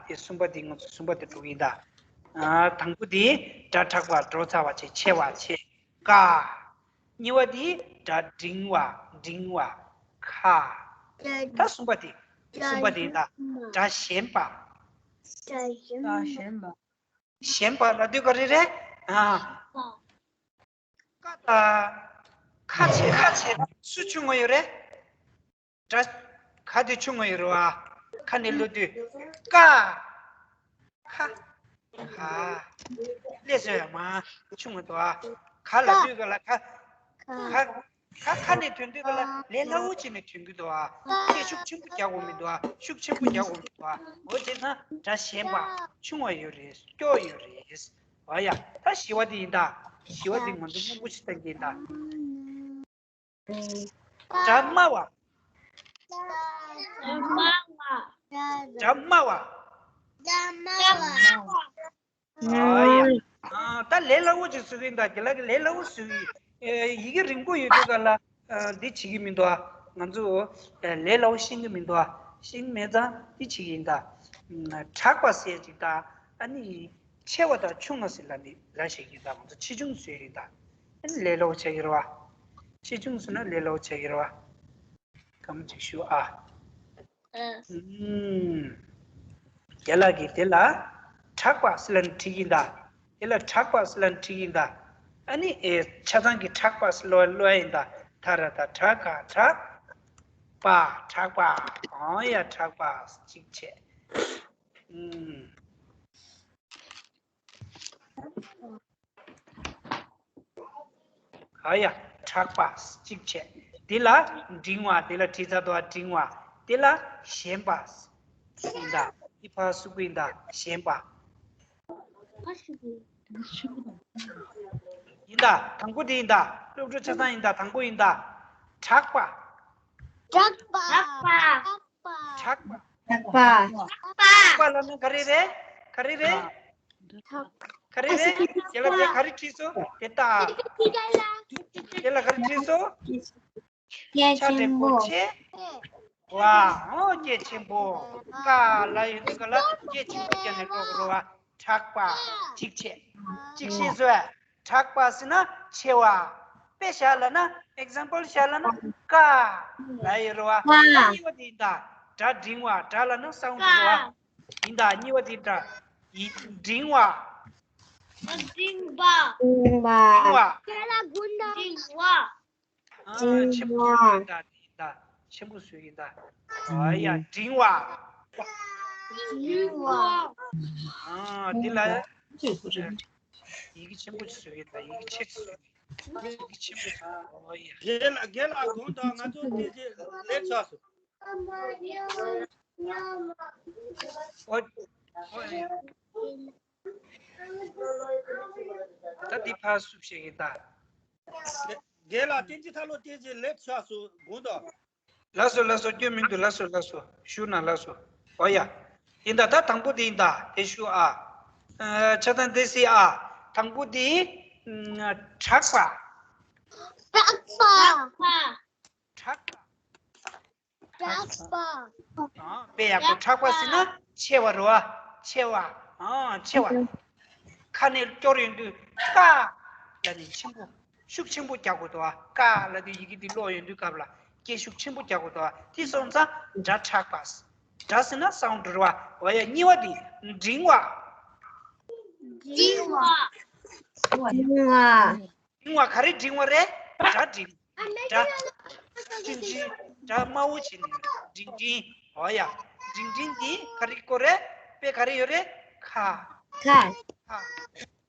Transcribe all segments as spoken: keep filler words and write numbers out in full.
དེ་གསུམ་པ་དེ་ང་ཚོ་གསུམ་པ་དེ་འགྲོ་གི་ཡིན་ད། ཨ། དང་པོ་དེ་སྒྲ་གྲགས་པ་འགྲོ་ཚར་བ་བྱས་ཆེ་བ་བྱས། ཀ། གཉིས་པ་དེ་སྒྲ་འབྲིང་བ་འབྲིང་བ་ཁ། ད་གསུམ་པ་དེ། གསུམ་པ་དེ་ད་སྒྲ་ཞན་པ། སྒྲ་ཞན་པ། ཞན་པ་ལབ་དུས་ག་རེ་རེད། ཨ། ཀ་དང་། ཁ་ཆེ་ཁ་ཆེ་སུ་ཆུང་ངུ་ཡོད་རེད། སྒྲ། ག་དེ་ཆུང་ངུ་ཡོད་རེད་བ། ཁ་ནས་ཀློག་དུས། ཀ། ཁ། ག། ལས་བཟོ་ཡ་མ། ཆུང་ངུ་འདུག་ཨ། ག་ལབ་དུས་ག་ལ་ག། ག། ག་ཁ་ནས་ཐོན་དུས་ག་ལ་ལས་སླ་བོ་བྱས་ནས་ཐོན་གི་འདུག་ཨ། སྐད་ཤུགས་ཆེན་པོ་རྒྱག་དགོས་མི་འདུག་ཨ། ཤུགས་ཆེན་པོ་རྒྱག་དགོས་མི་འདུག་ཨ། འོ་བྱས་ཙང་སྒྲ་ཞན་པ་ཆུང་བ་ཡོད་རེད། སྐྱོ་ཡོད་རེད། འོ་ཡ། ད་བཞི་བ་དེ་ཡིན་ད། བཞི་བ་དེ་ང་ཚོ་སྙིང་པོ་ཞིག་བཏང་གི་ཡིན་ད། སྒྲ་དམའ་བ། སྒྲ་དམའ་བ། སྒྲ་དམའ་བ། སྒྲ་དམའ་བ། ཨ་ཡ། ཨ། ད་ལས་སླ་བོ་ཅིག་བཟོ་གི་ཡིན་ད། རྒན་ལགས་ཀྱིས་ལས་སླ་བོ་བཟོ་གི་ཡིན། ཨེ། ཡི་གེ་རིང་པོ་ཡོད་དུས་ག་ལ། ཨ། འདི་བྱེད་ཀྱི་མི་འདུག་ཨ། ང་ཚོ། ཨེ། ལས་སླ་བོ་ཤེས་ཀྱི་མི་འདུག་ཨ། ཤེས་ཀྱི་མེད་ཙང་འདི་བྱེད་ཀྱི་ཡིན་ད། ཨ། གྲགས་པ་ཟེར་ཅིག་ད། ཨ་ནི། ཆེ་བ་དང་ཆུང་བ་ཟེར་ལབ་ནི་ལབ་བཤད་ཀྱི་ཡིན་ད། ང་ཚོ་ཆེ་ཆུང་བཟོས་ཡིན་ད། ཨ་ནི་ལས་སླ་བོ་ཆགས་ཀྱི་རེད་བ། ཆེ་ཆུང་བཟོས་ན་ལས་སླ་བོ་ཆགས་ཀྱི་རེད་བ། སྐར་མ་གཅིག་ཞུ་ཨ། ཨ། ཨུམ། རྒན་ལགས་ཀྱིས་དེ་ལ་གྲགས་པ་ཟེར་ལབ་ནི་བྲིས་ཀྱི་ཡིན་ད། དེ་ལ་གྲགས་པ་ཟེར་ལབ་ནི་བྲིས་ཀྱི་ཡིན་ད། ཨ་ནི། ཨེ། ཆ་ཚང་གི་གྲགས་པ་ཟེར་ལབ་ལབ་ཡ་ཡིན་ད། ད་ར་ད་གྲ་ག་གྲགས། པ། གྲགས་པ། ཨང་ཡ། གྲགས་པ་གཅིག་བྱས། ཨུམ། ཨ་ཡ། གྲགས་པ་གཅིག་བྱས། འདི་ལ་འབྲིང་བ། འདི་ལ་བྲིས་ཚར་འདུག་བ། འབྲིང་བ། འདི་ལ་ཞན་པ་ཡིན་ད། འདི་ཕར་གཟུགས་པོ་ཡིན་ད། ཞན་པ་ཡིན་ད། དང་པོ་འདི་ཡིན་ད། སློབ་ཕྲུག་ཆ་ཚང་ཡིན་ད། དང་པོ་ཡིན་ད། གྲགས་པ། གྲགས་པ། གྲགས་པ། གྲགས་པ། གྲགས་པ། གྲགས་པ་ལབ་ན་ག་རེ་རེད། ག་རེ་རེད། ག་རེ་རེད། དེ་ལ་དེ་ག་རེ་བྲིས་སོང་། དེ་ལྟ། དེ་ལ་ག་རེ་བྲིས་སོང་། སྐད་ཆ་འདྲ་པོ་ཆེ། ཆེ་བ། ཨོ། སྐད་ཆེན་པོ། ཀ་ལ་ཡོད་དུས་ག་ལ་སྐད་ཆེན་པོ་བརྒྱབ་ནས་ཀློག་དགོས་རེད་བ། གྲགས་པ། གཅིག་བྱས། གཅིག་ཤེས་སོང་། གྲགས་པ་ཟེར་ན་ཆེ་བ། དཔེ་བཞག་ལབ་ན། ཨེག་ཛམ་པལ་བཞག་ལབ་ན། ཀ་ལ་ཡོད་རེད་བ། ཀ། གཉིས་པ་དེ་ཡིན་ད། སྒྲ་འབྲིང་བ། སྒྲ་ལབ་ན་སའུན་ཌི་རེད་བ། ཡིན་ད། གཉིས་པ་དེ་སྒྲ་ཡིན། འབྲིང་བ། འབྲིང་བ། འབྲིང་བ། འབྲིང་བ། འབྲིང་བ། ཨ། ཆེན་པོ་བཟོས་ཡིན་ད། དེ་ཡིན་ད། ཆེན་པོ་བཟོས་ཡིན་ད། ཨ་ཡ། འབྲིང་བ། འབྲིང་བ། ཨ། འདི་ལ་ཡི་གེ་ཆེན་པོ་ཅིག་བཟོས་ཡིན་ད། ཡི་གེ་ཆེ་ཅིག་བཟོས་ཡིན། ཡི་གེ་ཆེན་པོ་ཅིག་ཨོ་ཡ། རྒན་ལགས། རྒན་ལགས། དགོངས་དག། ང་ཚོ་དེ་རྗེས་ལེགས་ཆགས་སོང་། ཨོ། ཨོ་ཡ། ད་འདི་ཕར་བསུབ་བཤད་ཀྱི་ད། རྒན་ལགས། བསྟན་འཛིན་ཐར་ལོ་བསྟན་འཛིན་ལེགས་ཆགས་སུ་དགོངས་དག། ལགས་སོ། ལགས་སོ། སྐྱོན་མི་འདུག་ལགས་སོ། ལགས་སོ། ཞུ་ན་ལགས་སོ། འོ་ཡ། ཡིན་ད། ད་དང་པོ་དེ་ཡིན་ད། དེ་ཞུ་ཨ། ཨ། ཆ་ཚང་དེ་སི་ཨ། དང་པོ་དེ། ཨ། གྲགས་པ། གྲགས་པ། གྲགས་པ། གྲགས་པ། ཨ། དཔེ་ཡག་པོ། གྲགས་པ་ཟེར་ན་ཆེ་བ་རེད་བ། ཆེ་བ། ཨ། ཆེ་བ། ཁ་ནས་སྐྱོར་ཡོང་དུས་ཀ་ལབ་ནས་ཆེན་པོ། ཤུགས་ཆེན་པོ་རྒྱག་དགོས་འདུག་བ། ཀ་ལབ་དུས་ཡི་གེ་འདི་ཀློག་ཡོང་དུས་སྐབས་ལ་སྐད་ཤུགས་ཆེན་པོ་རྒྱག་དགོས་འདུག་བ། དེ་སོང་ཙང་སྒྲ་གྲགས་པ། སྒྲ་ཟེར་ན་སའུན་ཌི་རེད་བ། འོ་ཡ། གཉིས་པ་དེ་འབྲིང་བ། འབྲིང་བ། འབྲིང་བ། འབྲིང་བ། ག་རེ་འབྲིང་བ་རེད། སྒྲ་འབྲིང་། སྒྲ། འབྲིང་འབྲིང་། སྒྲ་དམའ་བོ་བྱས་ནས་འབྲིང་འབྲིང་། འོ་ཡ། འབྲིང་འབྲིང་འདི་ག་རེ་སྐོར་རེད། དཔེ་ག་རེ་ཡོད་རེད། ཁ། ཁ། ཁ།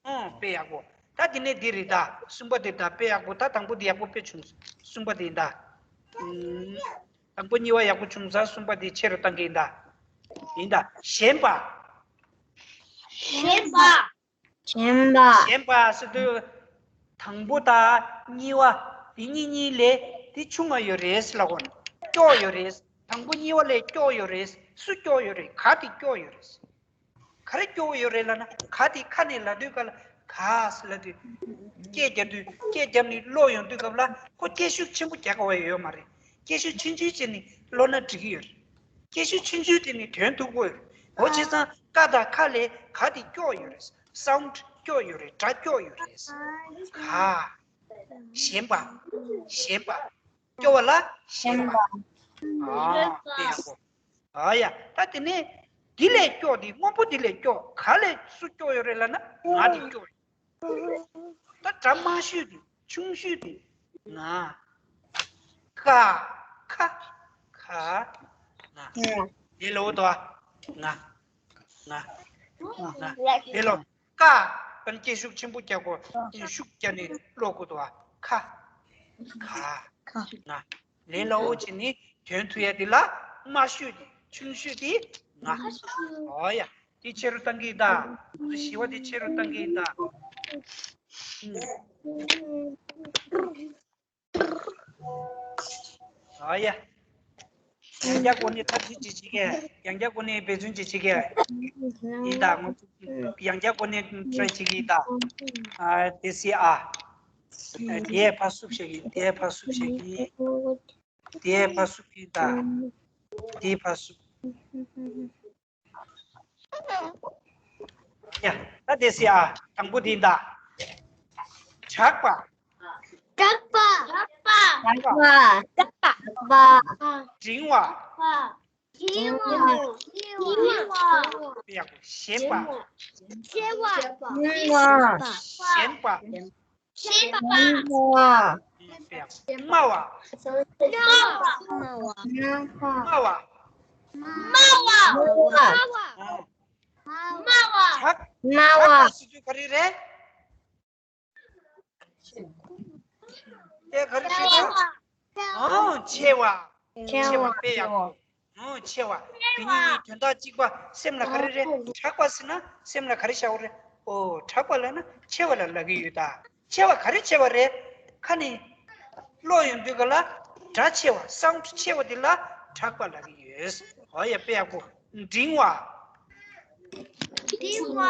ཨོ། དཔེ་ཡག་པོ། ད་དེ་ནས་འདི་རེད་ད། གསུམ་པ་དེ་ད། དཔེ་ཡག་པོ། ད་དང་པོ་འདི་ཡག་པོ་དཔེ་བྱུང་། གསུམ་པ་དེ་ཡིན་ད། ཨུམ། དང་པོ་གཉིས་པ་ཡག་པོ་བྱུང་ཙང་གསུམ་པ་དེ་ཆེ་རུ་བཏང་གི་ཡིན་ད། ཡིན་ད། ཞན་པ། ཞན་པ། ཞན་པ། ཞན་པ་ཟེར་དུས། དང་པོ་དང་གཉིས་པ་དེ་གཉིས་གཉིས་ལས་དེ་ཆུང་བ་ཡོད་རེད་ཟེར་ལབ་དགོས་ནི། སྐྱོ་ཡོད་རེད། དང་པོ་གཉིས་པ་ལས་སྐྱོ་ཡོད་རེད། སུ་སྐྱོ་ཡོད་རེད། ག་དེ་སྐྱོ་ཡོད་རེད། ག་རེ་སྐྱོ་བོ་ཡོད་རེད་ལབ་ན། ག་དེ་ཁ་ནས་ལབ་དུས་ག་ལ་ག་ཟེར་ལབ་དུས། སྐད་རྒྱབ་དུས། སྐད་རྒྱབ་ནས་ཀློག་ཡོང་དུས་སྐབས་ལ་ཁོ་སྐད་ཤུགས་ཆེན་པོ་རྒྱག་དགོས་ཡ་ཡོད་མ་རེད། སྐད་ཤུགས་ཆུང་ཆུང་བྱས་ནས་ཀློག་ན་འགྲིག་གི་ཡོད་རེད། སྐད་ཤུགས་ཆུང་ཆུང་དེ་ནི་དོན་ཐུག་པོ་ཡོད་རེད། འོ་བྱས་ཙང་ཀ་དང་ཁ་ལས་ག་དེ་སྐྱོ་ཡོད་རེད། སའུན་ཌི་སྐྱོ་ཡོད་རེད། སྒྲ་སྐྱོ་ཡོད་རེད། ག་ཞན་པ། ཞན་པ། སྐྱོ་བ་ལ་ཞན་པ། ཨ་དེ་ཡག་པོ། ཨ་ཡ། ད་དེ་ནས་འདི་ལས་སྐྱོ། དེ་སྔོན་པོ་འདི་ལས་སྐྱོ། ག་ལས་སུ་སྐྱོ་ཡོད་རེད་ལབ་ན་ང་དེ་སྐྱོ་ཡོད། ད་སྒྲ་དམའ་ཤོས་དེ། ཆུང་ཤོས་དེ། ང་། ཀ་ཁ་ཁ་ང་། ལེ་ལོ་དོ། ང་། ང་། ང་། ལེ་ལོ། ཀ། པན་སྐད་ཤུགས་ཆེན་པོ་རྒྱག་གོ། ཤུགས་རྒྱག་ནས་ཀློག་དགོས་དོ། ཁ། ཁ། ང་། ལེ་ལོ་བྱས་ནས་དོན་ཐུབ་ཡ་དེ་ལ་དམའ་ཤོས་དེ། ཆུང་ཤོས་དེ་ང་། ཨོ་ཡ། དེ་ཆེ་རུ་བཏང་གི་ཡིན་ད། ཞི་བ་དེ་ཆེ་རུ་བཏང་གི་ཡིན་ད། ཨོ་ཡ། ཡང་བསྐྱར་སྒོ་ནས་ཐབས་ཤེས་ཅིག་བྱེད་ཀྱི། ཡང་བསྐྱར་སྒོ་ནས་འབད་བརྩོན་ཅིག་བྱེད་ཀྱི་ཡིན་ད། ང་ཚོ་ཡང་བསྐྱར་སྒོ་ནས་ཊ་རའི་བྱེད་ཀྱི་ཡིན་ད། ཨ་དེ་སི་ཨ། དེ་ཕར་བསུབ་བྱེད་ཀྱི། དེ་ཕར་བསུབ་བྱེད་ཀྱི། དེ་ཕར་བསུབ་ཀྱི་ཡིན་ད། དེ་ཕར་བསུབ། ཡ། ད་དེ་སི་ཨ། དང་པོ་དེ་ཡིན་ད། དྲག་པ། དྲག་པ། དྲག་པ། དྲག་པ། དྲག་པ། འབྲིང་བ། འབྲིང་བ། འབྲིང་བ། ཡ། ཞན་པ། ཞན་པ། ཞན་པ། ཞན་པ། ཞན་པ། དམའ་བ། དམའ་བ། དམའ་བ། དམའ་བ། དམའ་བ། དམའ་བ། དམའ་བ། དྲག་དམའ་བ། དྲག་པ་ཟེར་དུས་ག་རེ་རེད། དེ་ག་རེ་ཞིག་འདུག་ཨང་། ཆེ་བ། ཆེ་བ། དཔེ་ཡག་པོ། ཨང་། ཆེ་བ། དེ་གཉིས་གཉིས་དོན་དག་གཅིག་པ། སེམས་ལ་ག་རེ་རེད། དྲག་པ་ཟེར་ན་སེམས་ལ་ག་རེ་ཤར་བ་རེད། ཨོ། དྲག་པ་ལབ་ན་ཆེ་བ་ལ་ལབ་ཀྱི་ཡོད་ད། ཆེ་བ་ག་རེ་ཆེ་བ་རེད། ཁ་ནས་ཀློག་ཡོང་དུས་ག་ལ་སྒྲ་ཆེ་བ། སའུན་ཌི་ཆེ་བ་དེ་ལ་དྲག་པ་ལབ་ཀྱི་ཡོད། ཨོ་ཡ། དཔེ་ཡག་པོ། འབྲིང་བ། འབྲིང་བ།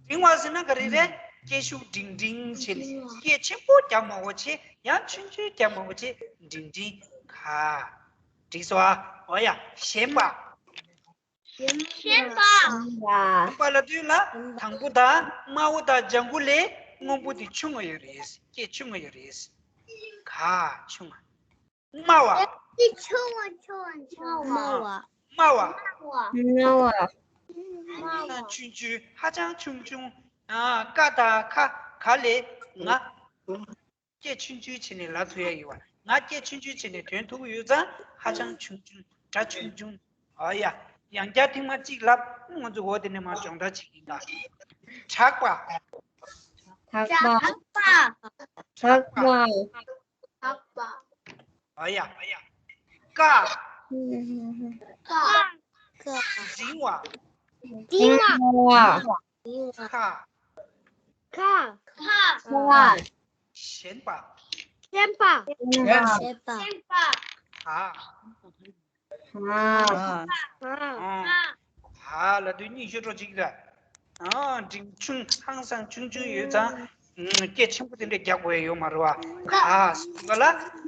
འབྲིང་བ་ཟེར་ན་ག་རེ་རེད། སྐད་ཤུགས་འབྲིང་འབྲིང་བྱས་ནས། སྐད་ཆེན་པོ་རྒྱག་མ་དགོས་བྱས། ཡང་ཆུང་ཆུང་རྒྱག་མ་དགོས་བྱས། འབྲིང་འབྲིང་། ག་འགྲིག་སོང་ཨ། ཨོ་ཡ། ཞན་པ། ཞན་པ། ཞན་པ་ལབ་དུས་ལ་དང་པོ་དང་དམའ་བོ་དང་ལྗང་གུ་ལས་སྔོན་པོ་དེ་ཆུང་ང་ཡོད་རེད། སྐད་ཆུང་ང་ཡོད་རེད། ག་ཆུང་ང་། དམའ་བ། དེ་ཆུང་བ་ཆུང་བ་ཆུང་བ། དམའ་བ། དམའ་བ། དམའ་བ། ཧ་ཅང་ཆུང་ཆུང་། ཧ་ཅང་ཆུང་ཆུང་། ཨ། ཀ་དང་ཁ། ག་ལས་ང་། སྐད་ཆུང་ཆུང་བྱས་ནས་ལབ་ཐུབ་ཡ་ཡོད་པ། ང་སྐད་ཆུང་ཆུང་བྱས་ནས་འདོན་ཐུབ་ཀྱི་ཡོད་ཙང་། ཧ་ཅང་ཆུང་ཆུང་། སྒྲ་ཆུང་ཆུང་། ཨ་ཡ། ཡང་བསྐྱར་ཐེངས་མ་གཅིག་ལབ། ང་ཚོ་འོ་དེ་ནས་མར་སྦྱོང་བརྡར་བྱེད་ཀྱི་ཡིན་ད། དྲག་པ། དྲག་པ། དྲག་པ། དྲག་པ། ཨ་ཡ། ཀ། ཀ། འབྲིང་བ། འབྲིང་བ། ཁ། ཁ། ཁ། ཞན་པ། ཞན་པ། ཞན་པ། ཞན་པ། ག་ག་ག་ལབ་དུས་སྙིང་ཤོར་འགྲོ་གཅིག་རེད། ཨ། འབྲིང་ཆུང་ཧང་སང་ཆུང་ཆུང་ཡོད་ཙང་། སྐད་ཆེན་པོ་དེ་འདྲ་རྒྱག་དགོས་ཡ་ཡོད་མ་རེད་པ། ག་ཟེར་དུས་ག་ལ་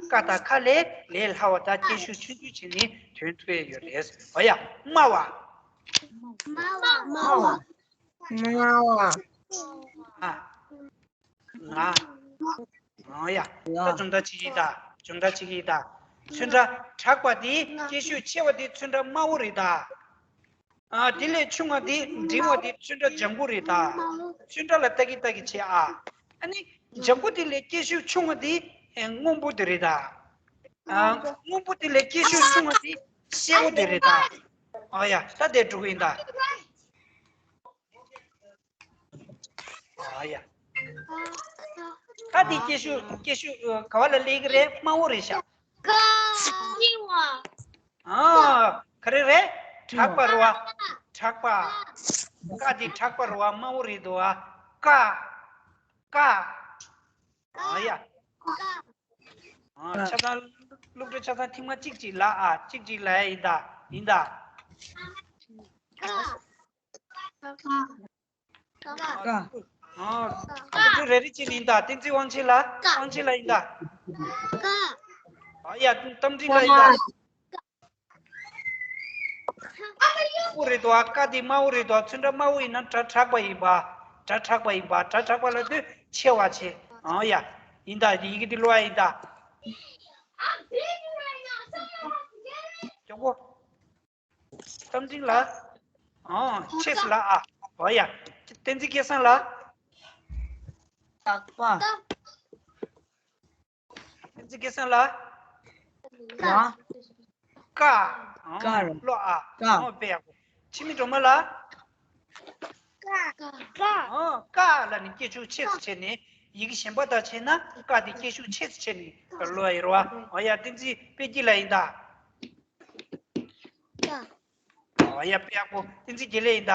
ཀ་དང་ཁ་ལས་ལས་སླ་བ་དང་སྐད་ཤུགས་ཆུང་ཆུང་བྱས་ནས་འདོན་ཐུབ་ཡ་ཡོད་རེད། འོ་ཡ། དམའ་བ། དམའ་བ། དམའ་བ། ཨ། ང་། ཨ་ཡ། ད་སྦྱོང་བརྡར་བྱེད་ཀྱི་ཡིན་ད། སྦྱོང་བརྡར་བྱེད་ཀྱི་ཡིན་ད། ཚོན་ཁྲ་དྲག་པ་དེ། སྐད་ཤུགས་ཆེ་བ་དེ་ཚོན་ཁྲ་དམའ་བོ་རེད་ད། ཨ། དེ་ལས་ཆུང་བ་དེ། འབྲིང་བ་དེ་ཚོན་ཁྲ་ལྗང་གུ་རེད་ད། ཚོན་ཁྲ་ལ་ལྟ་གི་ལྟ་གི་བྱེད་ཨ། ཨ་ནི་ལྗང་གུ་དེ་ལས་སྐད་ཤུགས་ཆུང་བ་དེ། ཨེ། སྔོན་པོ་དེ་རེད་ད། ཨ། སྔོན་པོ་དེ་ལས་སྐད་ཤུགས་ཆུང་བ་དེ་སེར་པོ་དེ་རེད་ད། ཨ་ཡ། ད་དེ་འགྲོ་གི་ཡིན་ད། ཨ་ཡ། ད་དེ་སྐད་ཤུགས། སྐད་ཤུགས་ག་བ་ལ་སླེབས་ཀྱི་རེད། དམའ་བོ་རེད་ཤག་ཀ་ཆེ་བ། ཨ། ག་རེ་རེད། དྲག་པ་རེད་པ། དྲག་པ། ཀ་དེ་དྲག་པ་རེད་པ། དམའ་བོ་རེད་འདུག་པ། ཀ་ཀ་ཨ་ཡ། ཀ་ཨ། ཆ་ཚང་། སློབ་གྲྭ་ཆ་ཚང་ཐེངས་མ་གཅིག་གཅིག་ལབ་ཨ། གཅིག་གཅིག་ལབ་ཡ་ཡིན་ད། ཡིན་ད། ཀ་ཀ་ཨ། སློབ་གྲྭ་རེ་རེ་གཅིག་ཡིན་ད། བསྟན་འཛིན་དབང་ཆེན་ལགས། ཀ་དབང་ཆེན་ལགས་ཡིན་ད། ཀ་ཨ་ཡ། རྟ་མགྲིན་ལགས་ཡིན་ད། དམར་པོ་རེད་དོ། ཀ་དེ་དམར་པོ་རེད་དོ། ཚོན་ཁྲ་དམར་པོ་ཡིན་ན་སྒྲ་དྲག་པ་ཡིན་པ། སྒྲ་དྲག་པ་ཡིན་པ། སྒྲ་དྲག་པ་ལབ་དུས་ཆེ་བ་བྱས། ཨོ་ཡ། ཡིན་ད། ཡི་གེ་འདི་ཀློག་ཡ་ཡིན་ད། མགྱོགས་པོ། རྟ་མགྲིན་ལ། ཨོ། ཆེ་ས་ལ་ཨ། ཨོ་ཡ། བསྟན་འཛིན་སྐལ་བཟང་ལ། ཀ། བསྟན་འཛིན་སྐལ་བཟང་ལ། ཀ། ཀ། ཀ་རེད། ཀློག་ཨ། ཀ། ཨོ། དཔེ་ཡག་པོ། འཆི་མེད་སྒྲོལ་མ་ལ། ཀ། ཀ། ཨོ། ཀ་ལ་ནི་སྐད་ཤུགས་ཆེ་ཙམ་བྱས་ནས། ཡི་གེ་གཞན་པ་དང་བྱས་ན་ཀ་དེ་སྐད་ཤུགས་ཆེ་ཙམ་བྱས་ནས་ཀློག་ཡ་ཡོད་རེད་བ། ཨོ་ཡ། བསྟན་འཛིན་དཔལ་སྐྱིད་ལ་ཡིན་ད། ཀ། ཨོ་ཡ། དཔེ་ཡག་པོ། བསྟན་འཛིན་དགེ་ལེགས་ཡིན་ད།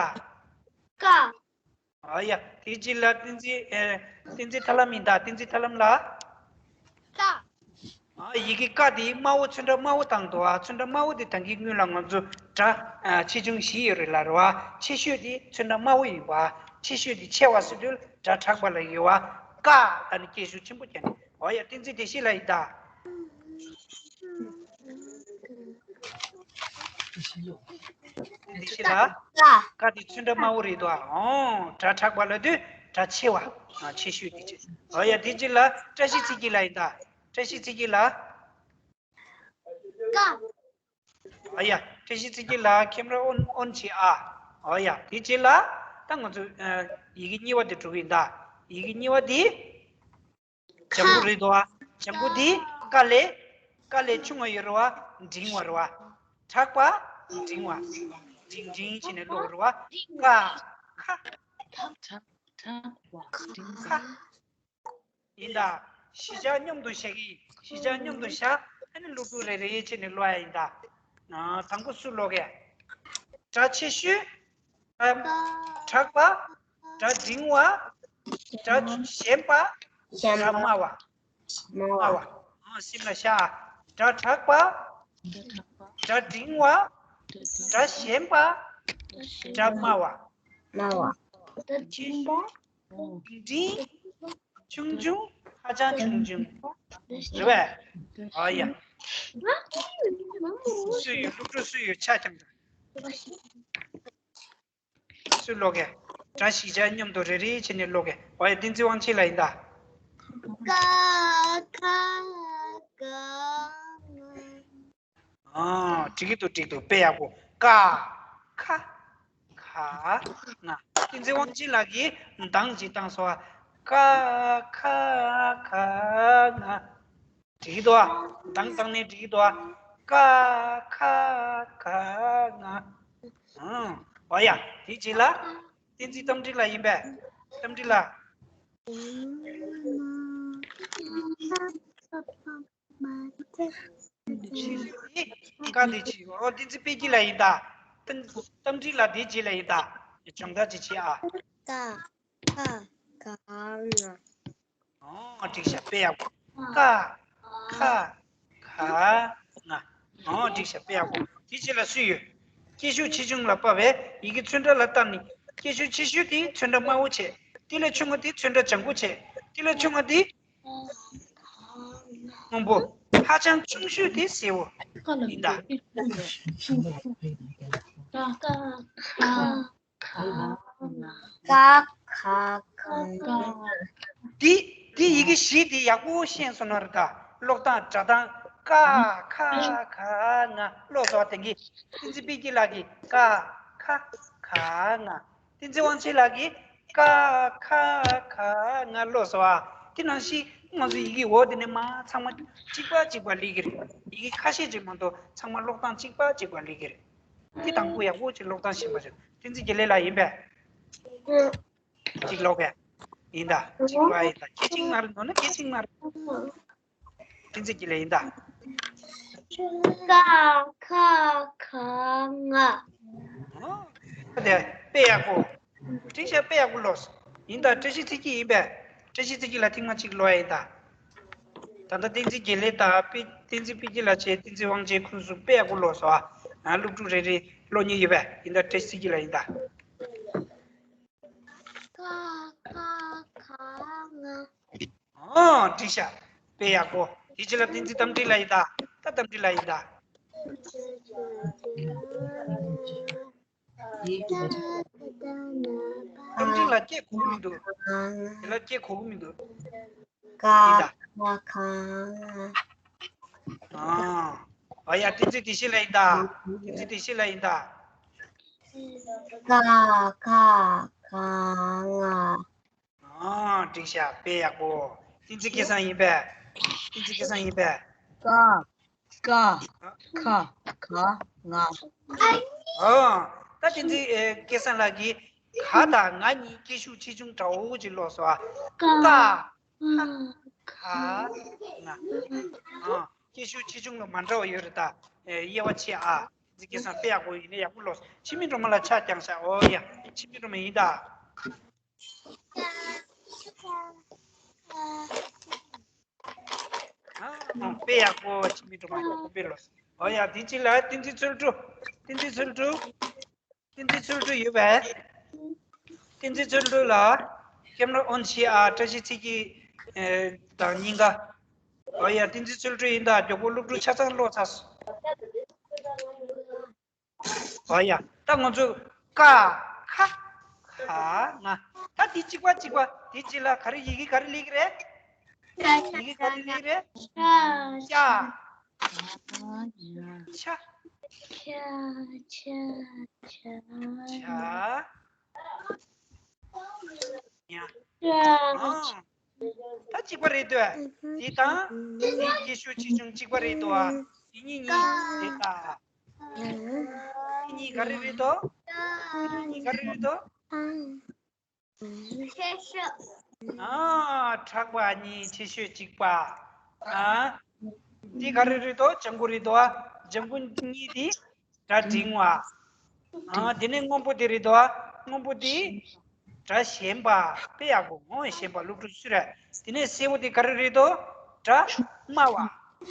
ཀ། ཨོ་ཡ། དེའི་རྗེས་ལ་བསྟན་འཛིན། ཨེ། བསྟན་འཛིན་ཐར་ལམ་ཡིན་ད། བསྟན་འཛིན་ཐར་ལམ་ལ། ཀ། ཨ། ཡི་གེ་ཀ་དེ་དམར་པོ། ཚོན་ཁྲ་དམར་པོ་བཏང་འདུག་ཨ། ཚོན་ཁྲ་དམར་པོ་དེ་ད་གིན་སྔོན་ལ་ང་ཚོ་སྒྲ། ཨ། ཆེ་ཆུང་བཞི་ཡོད་རེད་ལབ་རེད་བ། ཆེ་ཤོས་དེ་ཚོན་ཁྲ་དམར་པོ་ཡིན་པ། ཆེ་ཤོས་དེ་ཆེ་བ་ཟེར་དུས་སྒྲ་དྲག་པ་ལ་ཡོད་བ། ཀ་ལ་ནི་སྐད་ཤུགས་ཆེན་པོ་བརྒྱབ་ནས། ཨོ་ཡ། བསྟན་འཛིན་བདེ་གཤེགས་ལ་ཡིན་ད། བདེ་གཤེགས་ལ། ཀ། ཀ་དེ་ཚོན་ཁྲ་དམར་པོ་རེད་དོ། ཨོ། སྒྲ་དྲག་པ་ལབ་དུས་སྒྲ་ཆེ་བ། ཨ། ཆེ་ཤོས་དེ་བྱས། ཨོ་ཡ། དེ་རྗེས་ལ་བཀྲ་ཤིས་ཚེ་སྐྱིད་ལ་ཡིན་ད། བཀྲ་ཤིས་ཚེ་སྐྱིད་ལ། ཀ། ཨོ་ཡ། བཀྲ་ཤིས་ཚེ་སྐྱིད་ལ་ཁེམ་ར་ཨོན་ཨོན་བྱེད་ཨ། ཨོ་ཡ། དེ་རྗེས་ལ་ད་ང་ཚོ། ཨ། ཡི་གེ་གཉིས་པ་དེ་འགྲོ་གི་ཡིན་ད། ཡི་གེ་གཉིས་པ་དེ། ལྗང་གུ་རེད་དོ། ལྗང་གུ་འདི་ཀ་ལས། ཀ་ལས་ཆུང་བ་ཡོད་རེད་བ། འབྲིང་བ་རེད་བ། དྲག་པ། འབྲིང་བ། འབྲིང་འབྲིང་བྱས་ནས་ཀློག་རེད་བ། ཀ། ཁ། དྲག་དྲག་པ། འབྲིང་བ། ཁ། ཡིན་ད། བཞི་ཆ་མཉམ་དུ་བཞག་གི། བཞི་ཆ་མཉམ་དུ་བཞག་ཨ་ནི་ཀློག་ཀློག་རེ་རེ་བྱས་ནས་ཀློག་ཡ་ཡིན་ད། ཨ། དང་པོ་སུ་ཀློག་གས། སྒྲ་ཆེ་ཤོས། ཨ། དྲག་པ། སྒྲ་འབྲིང་བ། སྒྲ་ཞན་པ། སྒྲ་དམའ་བ། དམའ་བ། ཨ། སེམས་ལ་བཞག་སྒྲ་དྲག་པ། སྒྲ་འབྲིང་བ། སྒྲ་ཞན་པ། སྒྲ་དམའ་བ། དམའ་བ། སྒྲ་འབྲིང་བ། འབྲིང་། ཆུང་ཆུང་། ཧ་ཅང་ཆུང་ཆུང་། རེད་པས། ཨ་ཡ། སུ་ཡོད། སློབ་ཕྲུག་སུ་ཡོད། ཆ་རྐྱང་། སུ་ཀློག་གས། སྒྲ་བཞི་ཆ་མཉམ་དུ་རེ་རེ་བྱས་ནས་ཀློག་གས། ཨོ་ཡ། བསྟན་འཛིན་དབང་ཆེན་ལ་ཡིན་ད། ཀ་ཁ་ག་ང་། ཨ། འགྲིག་གི་འདུག་འགྲིག་འདུག་དཔེ་ཡག་པོ། ཀ་ཁ་ག་ང་། བསྟན་འཛིན་དབང་ཆེན་ལགས་ཀྱིས་འདང་ཅིག་བཏང་སོང་། ཀ་ཁ་ག་ང་། འགྲིག་གི་འདུག་ཨ། འདང་བཏང་ནས་འགྲིག་གི་འདུག་ཨ། ཀ་ཁ་ག་ང་། ཨང་། ཨོ་ཡ། དེའི་རྗེས་ལ། བསྟན་འཛིན་རྟ་མགྲིན་ལགས་ཡིན་པས། རྟ་མགྲིན་ལགས། ཆེ་ཤོས་དེ་ཀ་དེ་ཆེ་ཤོས། ཨོ། བསྟན་འཛིན་དཔལ་སྐྱིད་ལགས་ཡིན་ད། རྟ་མགྲིན་ལགས་དེའི་རྗེས་ལ་ཡིན་ད། སྦྱོང་བརྡར་ཅིག་བྱེད་ཨ། ཀ་ཁ་ག་ང་། ཨོ། འགྲིག་ཤག་དཔེ་ཡག་པོ། ཀ་ཁ་ག་ང་། ཨོ། འགྲིག་ཤག་དཔེ་ཡག་པོ། དེ་རྗེས་ལ་སུ་ཡོད། སྐད་ཤུགས་ཆེ་ཆུང་ལ་དཔག་པའི་ཡི་གེ་ཚོན་ཁྲ་ལ་བལྟས་ནས། སྐད་ཤུགས་ཆེ་ཤོས་དེ་ཚོན་ཁྲ་དམར་པོ་བྱས། དེ་ལས་ཆུང་བ་དེ་ཚོན་ཁྲ་ལྗང་གུ་བྱས། དེ་ལས་ཆུང་བ་དེ་སྔོན་པོ། ཧ་ཅང་ཆུང་ཤོས་དེ་སེར་པོ་ཡིན་ད། ཀ་ཁ་ག་ང་། འདི་འདི་ཡི་གེ་བཞི་འདི་ཡག་པོ་ཤེས་སོང་ན་རེད་ད། ཀློག་སྟངས་སྒྲ་གདངས། ཀ་ཁ་ག་ང་། ཀློག་སོང་བ། དེང་གི་བསྟན་འཛིན་དཔལ་སྐྱིད་ལགས་ཀྱིས་ཀ་ཁ་ག་ང་། བསྟན་འཛིན་དབང་ཆེན་ལགས་ཀྱིས་ཀ་ཁ་ག་ང་ཀློག་སོང་བ། དེ་ནང་བཞིན་ང་ཚོ་ཡི་གེ་འོག་དེ་ནས་མར་ཚང་མ་གཅིག་པ་གཅིག་པ་ལེགས་ཀྱི་རེད། ཡི་གེ་ཁ་ཤས་ཅིག་མ་གཏོགས་ཚང་མ་ཀློག་སྟངས་གཅིག་པ་གཅིག་པ་ལེགས་ཀྱི་རེད། དེ་དང་པོ་ཡག་པོ་ཅིག་ཀློག་སྟངས་ཤེས་པ་བྱུང་། བསྟན་འཛིན་དགེ་ལེགས་ལགས་ཡིན་པས། གཅིག་ཀློག་གས། ཡིན་ད། གཅིག་ཀློག་ཡིན་ད། སྐད་ཅིག་མ་རེད་འདུག་ན། སྐད་ཅིག་མ་རེད། བསྟན་འཛིན་དགེ་ལེགས་ཡིན་ད། ཀ་ཁ་ག་ང་། ཨོ། དེ་དཔེ་ཡག་པོ། བཀྲ་ཤིས་དཔེ་ཡག་པོ་ཀློག་སོང་། ཡིན་ད། བཀྲ་ཤིས་ཚེ་སྐྱིད་ཡིན་པས། བཀྲ་ཤིས་ཚེ་སྐྱིད་ལ་ཐེངས་མ་གཅིག་ཀློག་ཡ་ཡིན་ད། ད་ལྟ་བསྟན་འཛིན་དགེ་ལེགས་དང་དཔེ། བསྟན་འཛིན་དཔལ་སྐྱིད་ལགས་བྱས། བསྟན་འཛིན་དབང་ཆེན། ཁོང་ཚོ་དཔེ་ཡག་པོ་ཀློག་སོང་ཨ། ང་སློབ་ཕྲུག་རེ་རེ་ཀློག་མཁན་ཡོད་པས། ཡིན་ད། བཀྲ་ཤིས་ཚེ་སྐྱིད་ལགས་ཡིན་ད། ཀ་ཁ་ག་ང་། ཨོ། འགྲིག་ཤག་དཔེ་ཡག་པོ། དེ་རྗེས་ལ་བསྟན་འཛིན་རྟ་མགྲིན་ལགས་ཡིན་ད། ད་རྟ་མགྲིན་ལགས་ཡིན་ད། རྩོམ་སྒྲིག་ལ་སྐད་གོ་གི་མི་འདུག་དེ་ལ་སྐད་གོ་གི་མི་འདུག་ཀ། ཡིན་ད། ཀ་ཁ་ང་། ཨ། ཨ་ཡ། བསྟན་འཛིན་བདེ་གཤེགས་ལ་ཡིན་ད། བསྟན་འཛིན་བདེ་གཤེགས་ལ་ཡིན་ད། ཀ་ཁ་ག་ང་། ཨ། འགྲིག་ཤག་དཔེ་ཡག་པོ། བསྟན་འཛིན་སྐལ་བཟང་ཡིན་པས། བསྟན་འཛིན་སྐལ་བཟང་ཡིན་པས། ཀ་ཀ་ཁ་ག་ང་། ཨ། ད་བསྟན་འཛིན་ཨེ་སྐལ་བཟང་ལགས་ཀྱིས་ག་དང་ང་གཉིས་སྐད་ཤུགས་ཆེ་ཆུང་འདྲ་བོ་ཅིག་ཀློག་སོང་ཨ། ཀ་ཁ་ག་ང་། ཨ། སྐད་ཤུགས་ཆེ་ཆུང་ལ་མ་འདྲ་བ་ཡོད་རེད་ད། ཨེ་དབྱེ་བ་ཕྱེ་ཨ། བསྟན་འཛིན་སྐལ་བཟང་དཔེ་ཡག་པོ། ཡིན་ན་ཡག་པོ་ཀློག་འཆི་མེད་སྒྲོལ་མ་ལ་ཆ་བརྐྱངས་ཤག་ཨོ་ཡ། འཆི་མེད་སྒྲོལ་མ་ཡིན་ད། ཨ། དཔེ་ཡག་པོ། འཆི་མེད་སྒྲོལ་མ་ཡག་པོ་དཔེ་ཀློག་ཨོ་ཡ། དེ་གཅིག་ལ་བསྟན་འཛིན་ཚུལ་ཁྲིམས། བསྟན་འཛིན་ཚུལ་ཁྲིམས། བསྟན་འཛིན་ཚུལ་ཁྲིམས་ཡོད་པས། བསྟན་འཛིན་ཚུལ་ཁྲིམས་ལ་ཀེམ་ར་ཨོན་བྱེད་ཨ། བཀྲ་ཤིས་ཚེ་སྐྱིད་ཨེ་དང་གཉིས་ཀ་ཨོ་ཡ། བསྟན་འཛིན་ཚུལ་ཁྲིམས་ཡིན་ད། མགྱོགས་པོ་སློབ་ཕྲུག་ཆ་ཚང་ཀློག་ཚར་སོང་། ཨོ་ཡ། ད་ང་ཚོ་ཀ་ཁ་ག་ང་། ད་དེ་གཅིག་པ་གཅིག་པ། དེ་གཅིག་ལ་ག་རེ་ཡི་གེ་ག་རེ་སླེབས་ཀྱི་རེད། ཡི་གེ་ག་རེ་སླེབས་ཀྱི་རེད། ཅ། ཆ། ཆ། ཆ། ཆ། ཆ། ཡ། ཨ། ད་གཅིག་པ་རེད་འདུག་དེ་དང་དེ་སྐད་ཤུགས་ཆེ་ཆུང་གཅིག་པ་རེད་འདུག་ཨ། དེ་གཉིས་གཉིས་རེད་ད། དེ་གཉིས་ག་རེ་རེད་དོ། དེ་གཉིས་ག་རེ་རེད་དོ། ཨ། ཕྲག་པ་གཉིས་ཆེ་ཤོས་གཅིག་པ། ཨ། དེ་ག་རེ་རེད་དོ། ལྗང་གུ་རེད་དོ། ཨ། ལྗང་གུ་གཉིས་དེ་སྒྲ་འབྲིང་བ། ཨ། དེ་ནས་སྔོན་པོ་དེ་རེད་དོ། ཨ། སྔོན་པོ་དེ་སྒྲ་ཞན་པ། དཔེ་ཡག་པོ། ངོ་ཞན་པ། སློབ་ཕྲུག་སུ་རེད། དེ་ནས་སེར་པོ་དེ་ག་རེ་རེད་དོ། སྒྲ་དམའ་བ།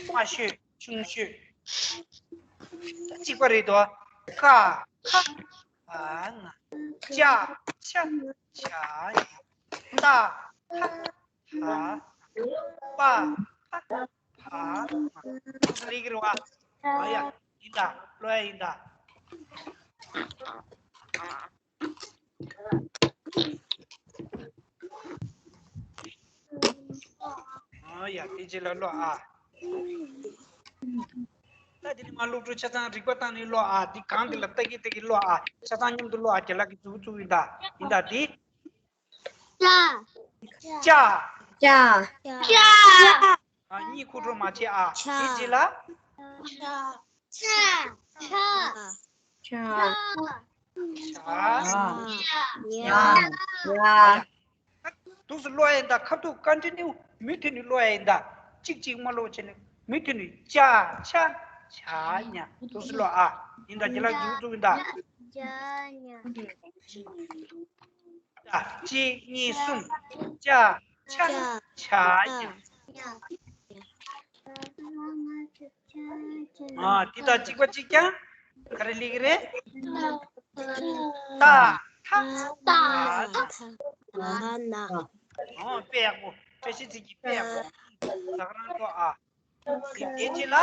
དམའ་ཤོས། ཆུང་ཤོས། གཅིག་པ་རེད་དོ། ཀ་ཁ་ག་ང་། ཅ་ཆ་ཆ་ཡ། ཏ་ཐ་ཐ། པ་ཕ་ཕ་ང་། ལེགས་རེད་བ། ཨ་ཡ། ཡིན་ད། ཀློག་ཡ་ཡིན་ད། ཨ་ཡ། དེ་རྗེས་ལ་ཀློག་ཨ། ད་དེ་ནས་མར་སློབ་ཕྲུག་ཆ་ཚང་རིག་པ་བཏང་ནས་ཀློག་ཨ། འདི་གང་དེ་ལ་ལྟ་གི་ལྟ་གི་ཀློག་ཨ། ཆ་ཚང་མཉམ་དུ་ཀློག་ཨ། རྒན་ལགས་ཀྱིས་མཛུབ་བཙུགས་ཡིན་ད། ཡིན་ད་འདི། ཅ། ཅ། ཅ། ཅ། ཨ། གཉིད་ཁུག་འགྲོ་མ་བྱེད་ཨ། ཆ། དེ་རྗེས་ལ། ཆ། ཆ། ཆ། ཆ། ཡ། ཡ། ཡ། འདུག་སེ་ཀློག་ཡ་ཡིན་ད། ཁ་ཐུག་ཀོན་ཊི་ནིའུ་མུ་མཐུད་ནས་ཀློག་ཡ་ཡིན་ད། གཅིག་གཅིག་མ་ཀློག་བྱས་ནས་མུ་མཐུད་ནས། ཅ་ཆ་ཆ་ཉ། འདུག་སེ་ཀློག་ཨ། ཡིན་ད། རྒན་ལགས་མཛུབ་བཙུགས་ཡིན་ད། ཅ་ཉ། ཅ། གཅིག་གཉིས་གསུམ། ཅ་ཆ་ཆ་ཉ། ཨ། འདི་དང་གཅིག་པ་གཅིག་རྐྱང་ག་རེ་སླེབས་ཀྱི་རེད། ཏ་ཐ་ད་ན། ཨོ། དཔེ་ཡག་པོ། བཀྲ་ཤིས་ཚེ་སྐྱིད། དཔེ་ཡག་པོ། ད་ག་རང་ཀློག་ཨ། དེ་རྗེས་ལ།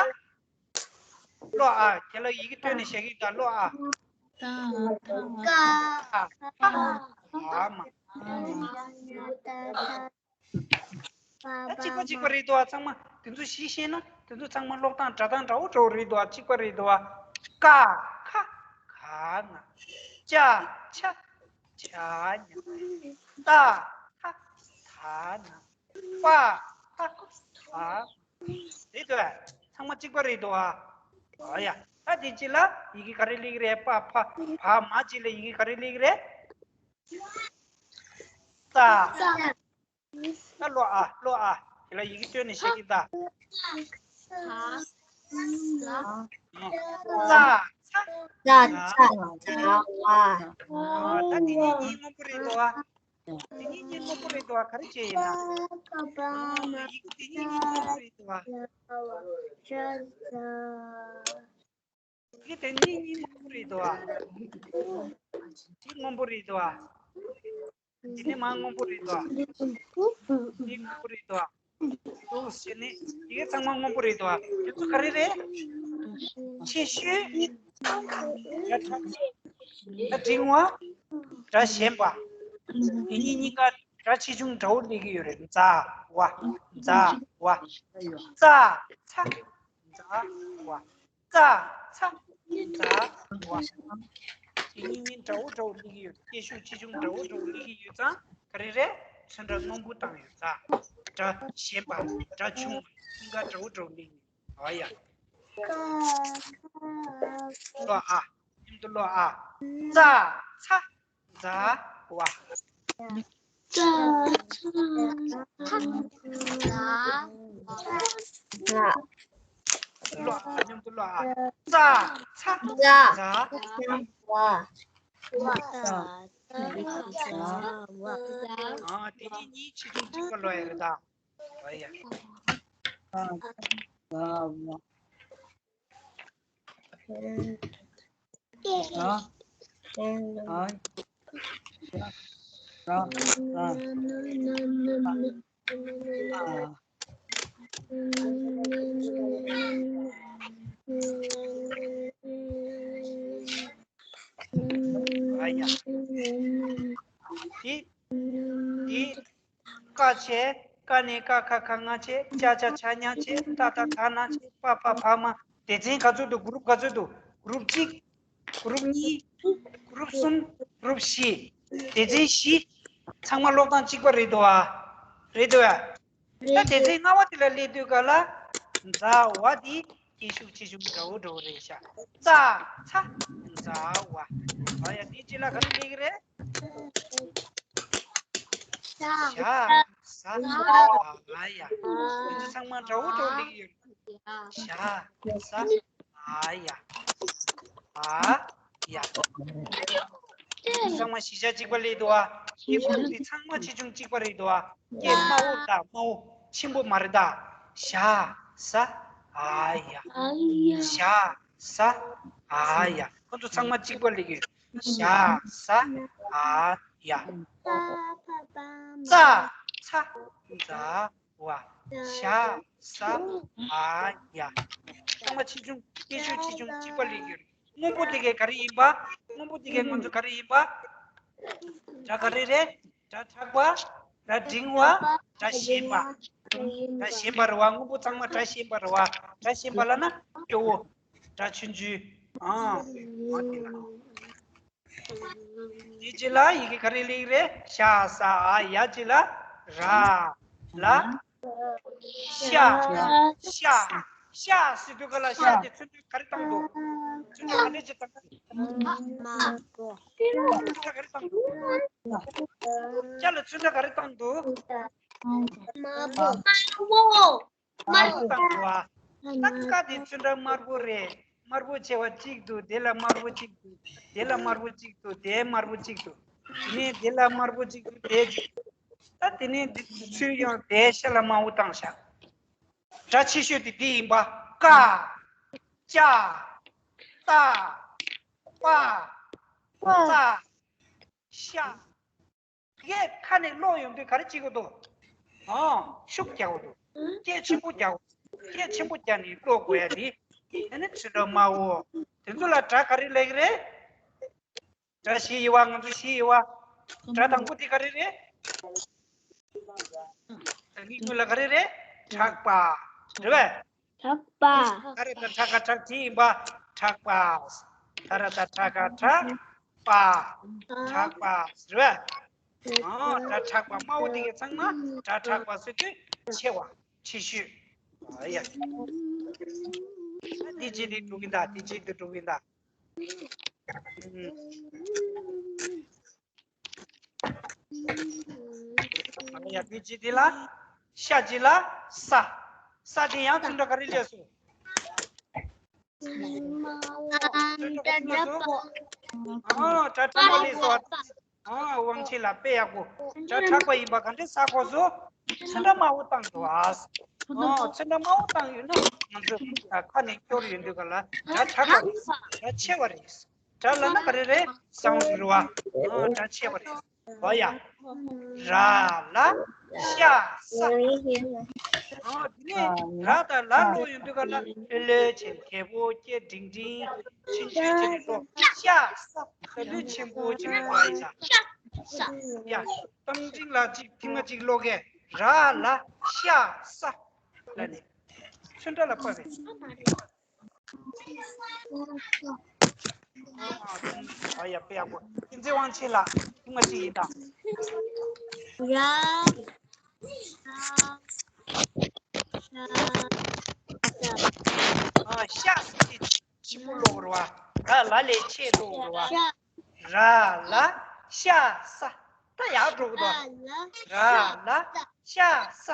ཀློག་ཨ། རྒན་ལགས་ཡི་གེ་སྟོན་ནས་བཤད་ཀྱི་ཡིན་ད། ཀློག་ཨ། ད་ད་ད་མ། ད་གཅིག་པ་གཅིག་པ་རེད་དོ། ཨ། ཚང་མ་དེ་ཚོ་གཞི་ཤེས་ན་དེ་ཚོ་ཚང་མ་ཀློག་སྟངས་སྒྲ་གདངས་འདྲ་བོ་འདྲ་བོ་རེད་དོ། ཨ། གཅིག་པ་རེད་དོ། ཨ། ཀ་ཁ་ག་ང་། ཅ་ཆ་ཆ་ཉ། ཏ་ཐ་ད་ན། པ་ཕ་ཕ། རེད་དོ། ཨ། ཚང་མ་གཅིག་པ་རེད་དོ། ཨ། ཨ་ཡ། ད་དེ་རྗེས་ལ་ཡི་གེ་ག་རེ་སླེབས་ཀྱི་རེད། པ་ཕ་བ་མ་རྗེས་ལ་ཡི་གེ་ག་རེ་སླེབས་ཀྱི་རེད། ས། ད་ཀློག་ཨ། ཀློག་ཨ། དེ་ལ་ཡི་གེ་སྟོན་ནས་བཤད་ཀྱི་ད། ས། ས། ས། ས། ས། ས། ཨ། ད་དེ་གཉིས་གཉིས་སྔོན་པོ་རེད་དོ། ཨ། དེ་གཉིས་གཉིས་སྔོན་པོ་རེད་དོ། ཨ། ག་རེ་བྱས་ཡིན་ན། ཡི་གེ་དེ་གཉིས་གཉིས་སྔོན་པོ་རེད་དོ། ཨ། ཡི་གེ་དེ་གཉིས་གཉིས་སྔོན་པོ་རེད་དོ། ཨ། དེ་སྔོན་པོ་རེད་དོ། ཨ། དེ་ནས་མར་སྔོན་པོ་རེད་དོ། ཨ། དེ་སྔོན་པོ་རེད་དོ། ཨ། འདུག་སེ་བྱས་ནས་ཡི་གེ་ཚང་མ་སྔོན་པོ་རེད་དོ། ཨ། དེ་ཚོ་ག་རེ་རེད། ཆེ་ཤོས། ཡ། ཁྲག་ཆེ། ད་འབྲིང་བ། སྒྲ་ཞན་པ། དེ་གཉིས་གཉིས་ཀ་སྒྲ་ཆེ་ཆུང་འདྲ་བོ་སླེབས་ཀྱི་ཡོད་རེད། ཛ་ཝ། ཛ་ཝ། ཙ་ཚ། ཛ་ཝ། ཙ་ཚ། ཛ་ཝ། དེ་གཉིས་གཉིས་འདྲ་བོ་འདྲ་བོ་སླེབས་ཀྱི་ཡོད། སྐད་ཤུགས་ཆེ་ཆུང་འདྲ་བོ་འདྲ་བོ་སླེབས་ཀྱི་ཡོད་ཙང་ག་རེ་རེད། ཚོན་ཁྲ་སྔོན་པོ་བཏང་ཡོད་ཙང་། སྒྲ་ཞན་པ། སྒྲ་ཆུང་བ། གཉིས་ཀ་འདྲ་བོ་འདྲ་བོ་སླེབས་ཀྱི་ཡོད། ཨ་ཡ། ཀློག་ཨ། མཉམ་དུ་ཀློག་ཨ། ཙ་ཚ། ཛ་ཝ། ཙ་ཚ། ཛ་ཝ། ཀློག་ཨ། མཉམ་དུ་ཀློག་ཨ། ཙ་ཚ། ཛ་ཝ། ཛ་ཝ། ཛ་ཝ། ཨ། དེ་གཉིས་གཉིས་ཆེ་ཆུང་གཅིག་པ་ཀློག་ཡ་རེད་ད། ཨ་ཡ། ཛ་ཝ། ཨ་ཡ། དེ་དེ། ཀ་ཆེ། ཀ་ནས་ཀ་ཁ་ག་ང་ཆེ། ཅ་ཆ་ཆ་ཉ་ཆེ། ཏ་ཏ་ད་ན་ཆེ། པ་ཕ་བ་མ། སྡེ་ཚན་ག་ཚོད་འདུག་གུ་རུབ་ག་ཚོད་འདུག་གུ་རུབ་གཅིག་གུ་རུབ་གཉིས། གུ་རུབ་གསུམ། གུ་རུབ་བཞི། སྡེ་ཚན་བཞི། ཚང་མ་ཀློག་སྟངས་གཅིག་པ་རེད་འདུག་ཨ། རེད་འདུག་ཨ། ད་སྡེ་ཚན་ལྔ་པ་དེ་ལ་སླེབས་དུས་ག་ལ། ཛ་ཝ་དེ་སྐད་ཤུགས་ཆེ་ཆུང་འདྲ་བོ་འདྲ་བོ་རེད་ཤག་ཙ་ཚ། ཛ་ཝ། ཨ་ཡ། དེ་རྗེས་ལ་ག་རེ་སླེབས་ཀྱི་རེད། ཞ། ཟ། ཨ་ཡ། དེ་ཚོ་ཚང་མ་འདྲ་བོ་འདྲ་བོ་སླེབས་ཀྱི་ཡོད། ཞ། ཟ། ཨ་ཡ། ཨ་ཡ། ཚང་མ་གཞིས་ཆགས་གཅིག་པ་སླེབས་འདུག་ཨ། སྐད་འབོར་དེ་ཚང་མ་ཆེ་ཆུང་གཅིག་པ་རེད་འདུག་ཨ། སྐད་དམའ་བོ་དང་དམའ་བོ་ཆེན་པོ་མ་རེད་ད། ཞ། ཟ། ཨ་ཡ། ཞ། ཟ། ཨ་ཡ། ཁོ་ཚོ་ཚང་མ་གཅིག་པ་སླེབས་ཀྱི་ཡོད། ཞ། ཟ། ཨ་ཡ། ཙ། ཚ། ཛ། ཝ། ཞ། ཟ། ཨ་ཡ། ཚང་མ་ཆེ་ཆུང་། སྐད་ཤུགས་ཆེ་ཆུང་གཅིག་པ་སླེབས་ཀྱི་ཡོད། སྔོན་པོ་དེ་གའི་ག་རེ་ཡིན་པ། སྔོན་པོ་དེ་གའི་ང་ཚོ་ག་རེ་ཡིན་པ། སྒྲ་ག་རེ་རེད། སྒྲ་དྲག་པ། སྒྲ་འབྲིང་བ། སྒྲ་ཞན་པ། སྒྲ་ཞན་པ་རེད་བ། སྔོན་པོ་ཚང་མ་སྒྲ་ཞན་པ་རེད་བ། སྒྲ་ཞན་པ་ལབ་ན་སྐྱོ་བོ། སྒྲ་ཆུང་ཆུང་། ཨ། འོ་དེ་ལ། དེ་རྗེས་ལ་ཡི་གེ་ག་རེ་སླེབས་རེད། ཞ། ཟ། ཨ། ཡ། རྗེས་ལ་ར། ལ། ཤ། ཤ། ཤ་ཟེར་དུས་ག་ལ་ཤ་དེ་ཚོན་ཁྲ་ག་རེ་བཏང་འདུག་ཚོན་ཁྲ་ག་འདྲ་ཅིག་བཏང་། དམར་པོ། ཚོན་ཁྲ་ག་རེ་བཏང་འདུག་ཤ་ལ་ཚོན་ཁྲ་ག་རེ་བཏང་འདུག་དམར་པོ། དམར་པོ་བཏང་འདུག་ཨ། ད་ཀ་དེ་ཚོན་ཁྲ་དམར་པོ་རེད། དམར་པོ་ཆེ་བ་གཅིག་འདུག་དེ་ལ་དམར་པོ་གཅིག་འདུག་དེ་ལ་དམར་པོ་གཅིག་འདུག་དེ་དམར་པོ་གཅིག་འདུག་དེ་ནས་དེ་ལ་དམར་པོ་གཅིག་འདུག་དེ་གཅིག་ད་དེ་ནས་འདི་ཚུར་ཡང་དེ་ཤ་ལ་དམར་པོ་བཏང་བཞག་སྒྲ་ཆེ་ཤོས་དེ་འདི་ཡིན་པ། ཀ་ཅ་ཏ་པ་ཙ་ཤ། སྐད་ཁ་ནས་ཀློག་ཡོང་དུས་ག་རེ་བྱེད་དགོས་འདུག་ཨང་། ཤུགས་རྒྱག་དགོས་འདུག་སྐད་ཆེན་པོ་རྒྱག་དགོས། སྐད་ཆེན་པོ་རྒྱག་ནས་ཀློག་དགོས་ཡ་དེ། དེ་ནི་ཚོན་ཁྲ་དམར་པོ། དེ་ཚོ་ལ་སྒྲ་ག་རེ་ལབ་ཀྱི་རེད། སྒྲ་བཞི་ཡོད་པ། ང་ཚོ་བཞི་ཡོད་པ། སྒྲ་དང་པོ་དེ་ག་རེ་རེད། ད་ངའི་ངོས་ལ་ག་རེ་རེད། དྲག་པ། རེད་པས། དྲག་པ། ད་ར་ད་དྲག་ག་དྲག་དེ་ཡིན་པ། དྲག་པ། ད་ར་ད་དྲག་ག་དྲག་པ། དྲག་པ། རེད་པས། ཨ། སྒྲ་དྲག་པ་དམར་པོ་དེ་གའི་ཚང་མ་སྒྲ་དྲག་པ་ཟེར་དུས་ཆེ་བ། ཆེ་ཤོས། ཨ་ཡ། འདི་བྱས་ཏེ་འགྲོ་གིན་གདའ། འདི་བྱས་ཏེ་འགྲོ་གིན་གདའ། ཨ་ཡ། འདི་བྱས་ཏེ་ལ། ཤ་བྱས་ལ་ས། ས་དེ་ཡང་ཚོན་ཁྲ་ག་རེ་སླེབས་སོང་། ཚོན་ཁྲ་ག་རེ་སླེབས་སོང་། ཨ། སྒྲ་དྲག་པ་སླེབས་སོང་། ཨ། དབང་ཆེན་ལགས་དཔེ་ཡག་པོ། སྒྲ་དྲག་པ་ཡིན་པ་ག་འདྲས་གསལ་གོ་སོང་། ཚོན་ཁྲ་དམར་པོ་བཏང་འདུག་ཨ། ཨ། ཚོན་ཁྲ་དམར་པོ་བཏང་ཡོད་ན་ང་ཚོ་ཁ་ནས་སྐྱོར་ཡོང་དུས་ག་ལ་སྒྲ་དྲག་པ་རེད། སྒྲ་ཆེ་བ་རེད། སྒྲ་ལབ་ན་ག་རེ་རེད། སའུན་ཌི་རེད་བ། ཨ། སྒྲ་ཆེ་བ་རེད། ཨོ་ཡ། ར་ལ་ཤ་ས། ཨོ་དེ་ནས་ར་དང་ལ་འགྲོ་ཡོང་དུས་ག་ལ་ལྷོད་ལྷོད་བྱས། རྒད་པོ་སྐད་འབྲིང་འབྲིང་ཆུང་ཆུང་བྱས་ནས་འགྲོ། ཤ་ས། ལྷོད་ལྷོད་ཆེན་པོ་བྱས་ནས་འགྲོ་ཡིན་ད། ཡ། གཏམ་འབྲིང་ལ་གཅིག་ཐེངས་མ་གཅིག་ཀློག་གས། ར་ལ་ཤ་ས་ལ་ནི་ཚོན་ཁྲ་ལ་པ་རེད། ཨ་ཡ་དཔེ་ཡག་པོ། ཀུན་མཁྱེན་དབང་ཆེན་ལགས་ཐེངས་མ་གཅིག་ཡིན་ད། ར། ཤ། ཤ། ཨ་ཤ་ཟེར་གྱི་ཆེན་པོ་ཀློག་རེད་བ། ར་ལ་ལས་ཆེ་ཀློག་རེད་བ། ཤ། ར་ལ་ཤ་ས། ད་ཡག་འགྲོ་གི་འདུག་ར་ལ་ཤ་ས།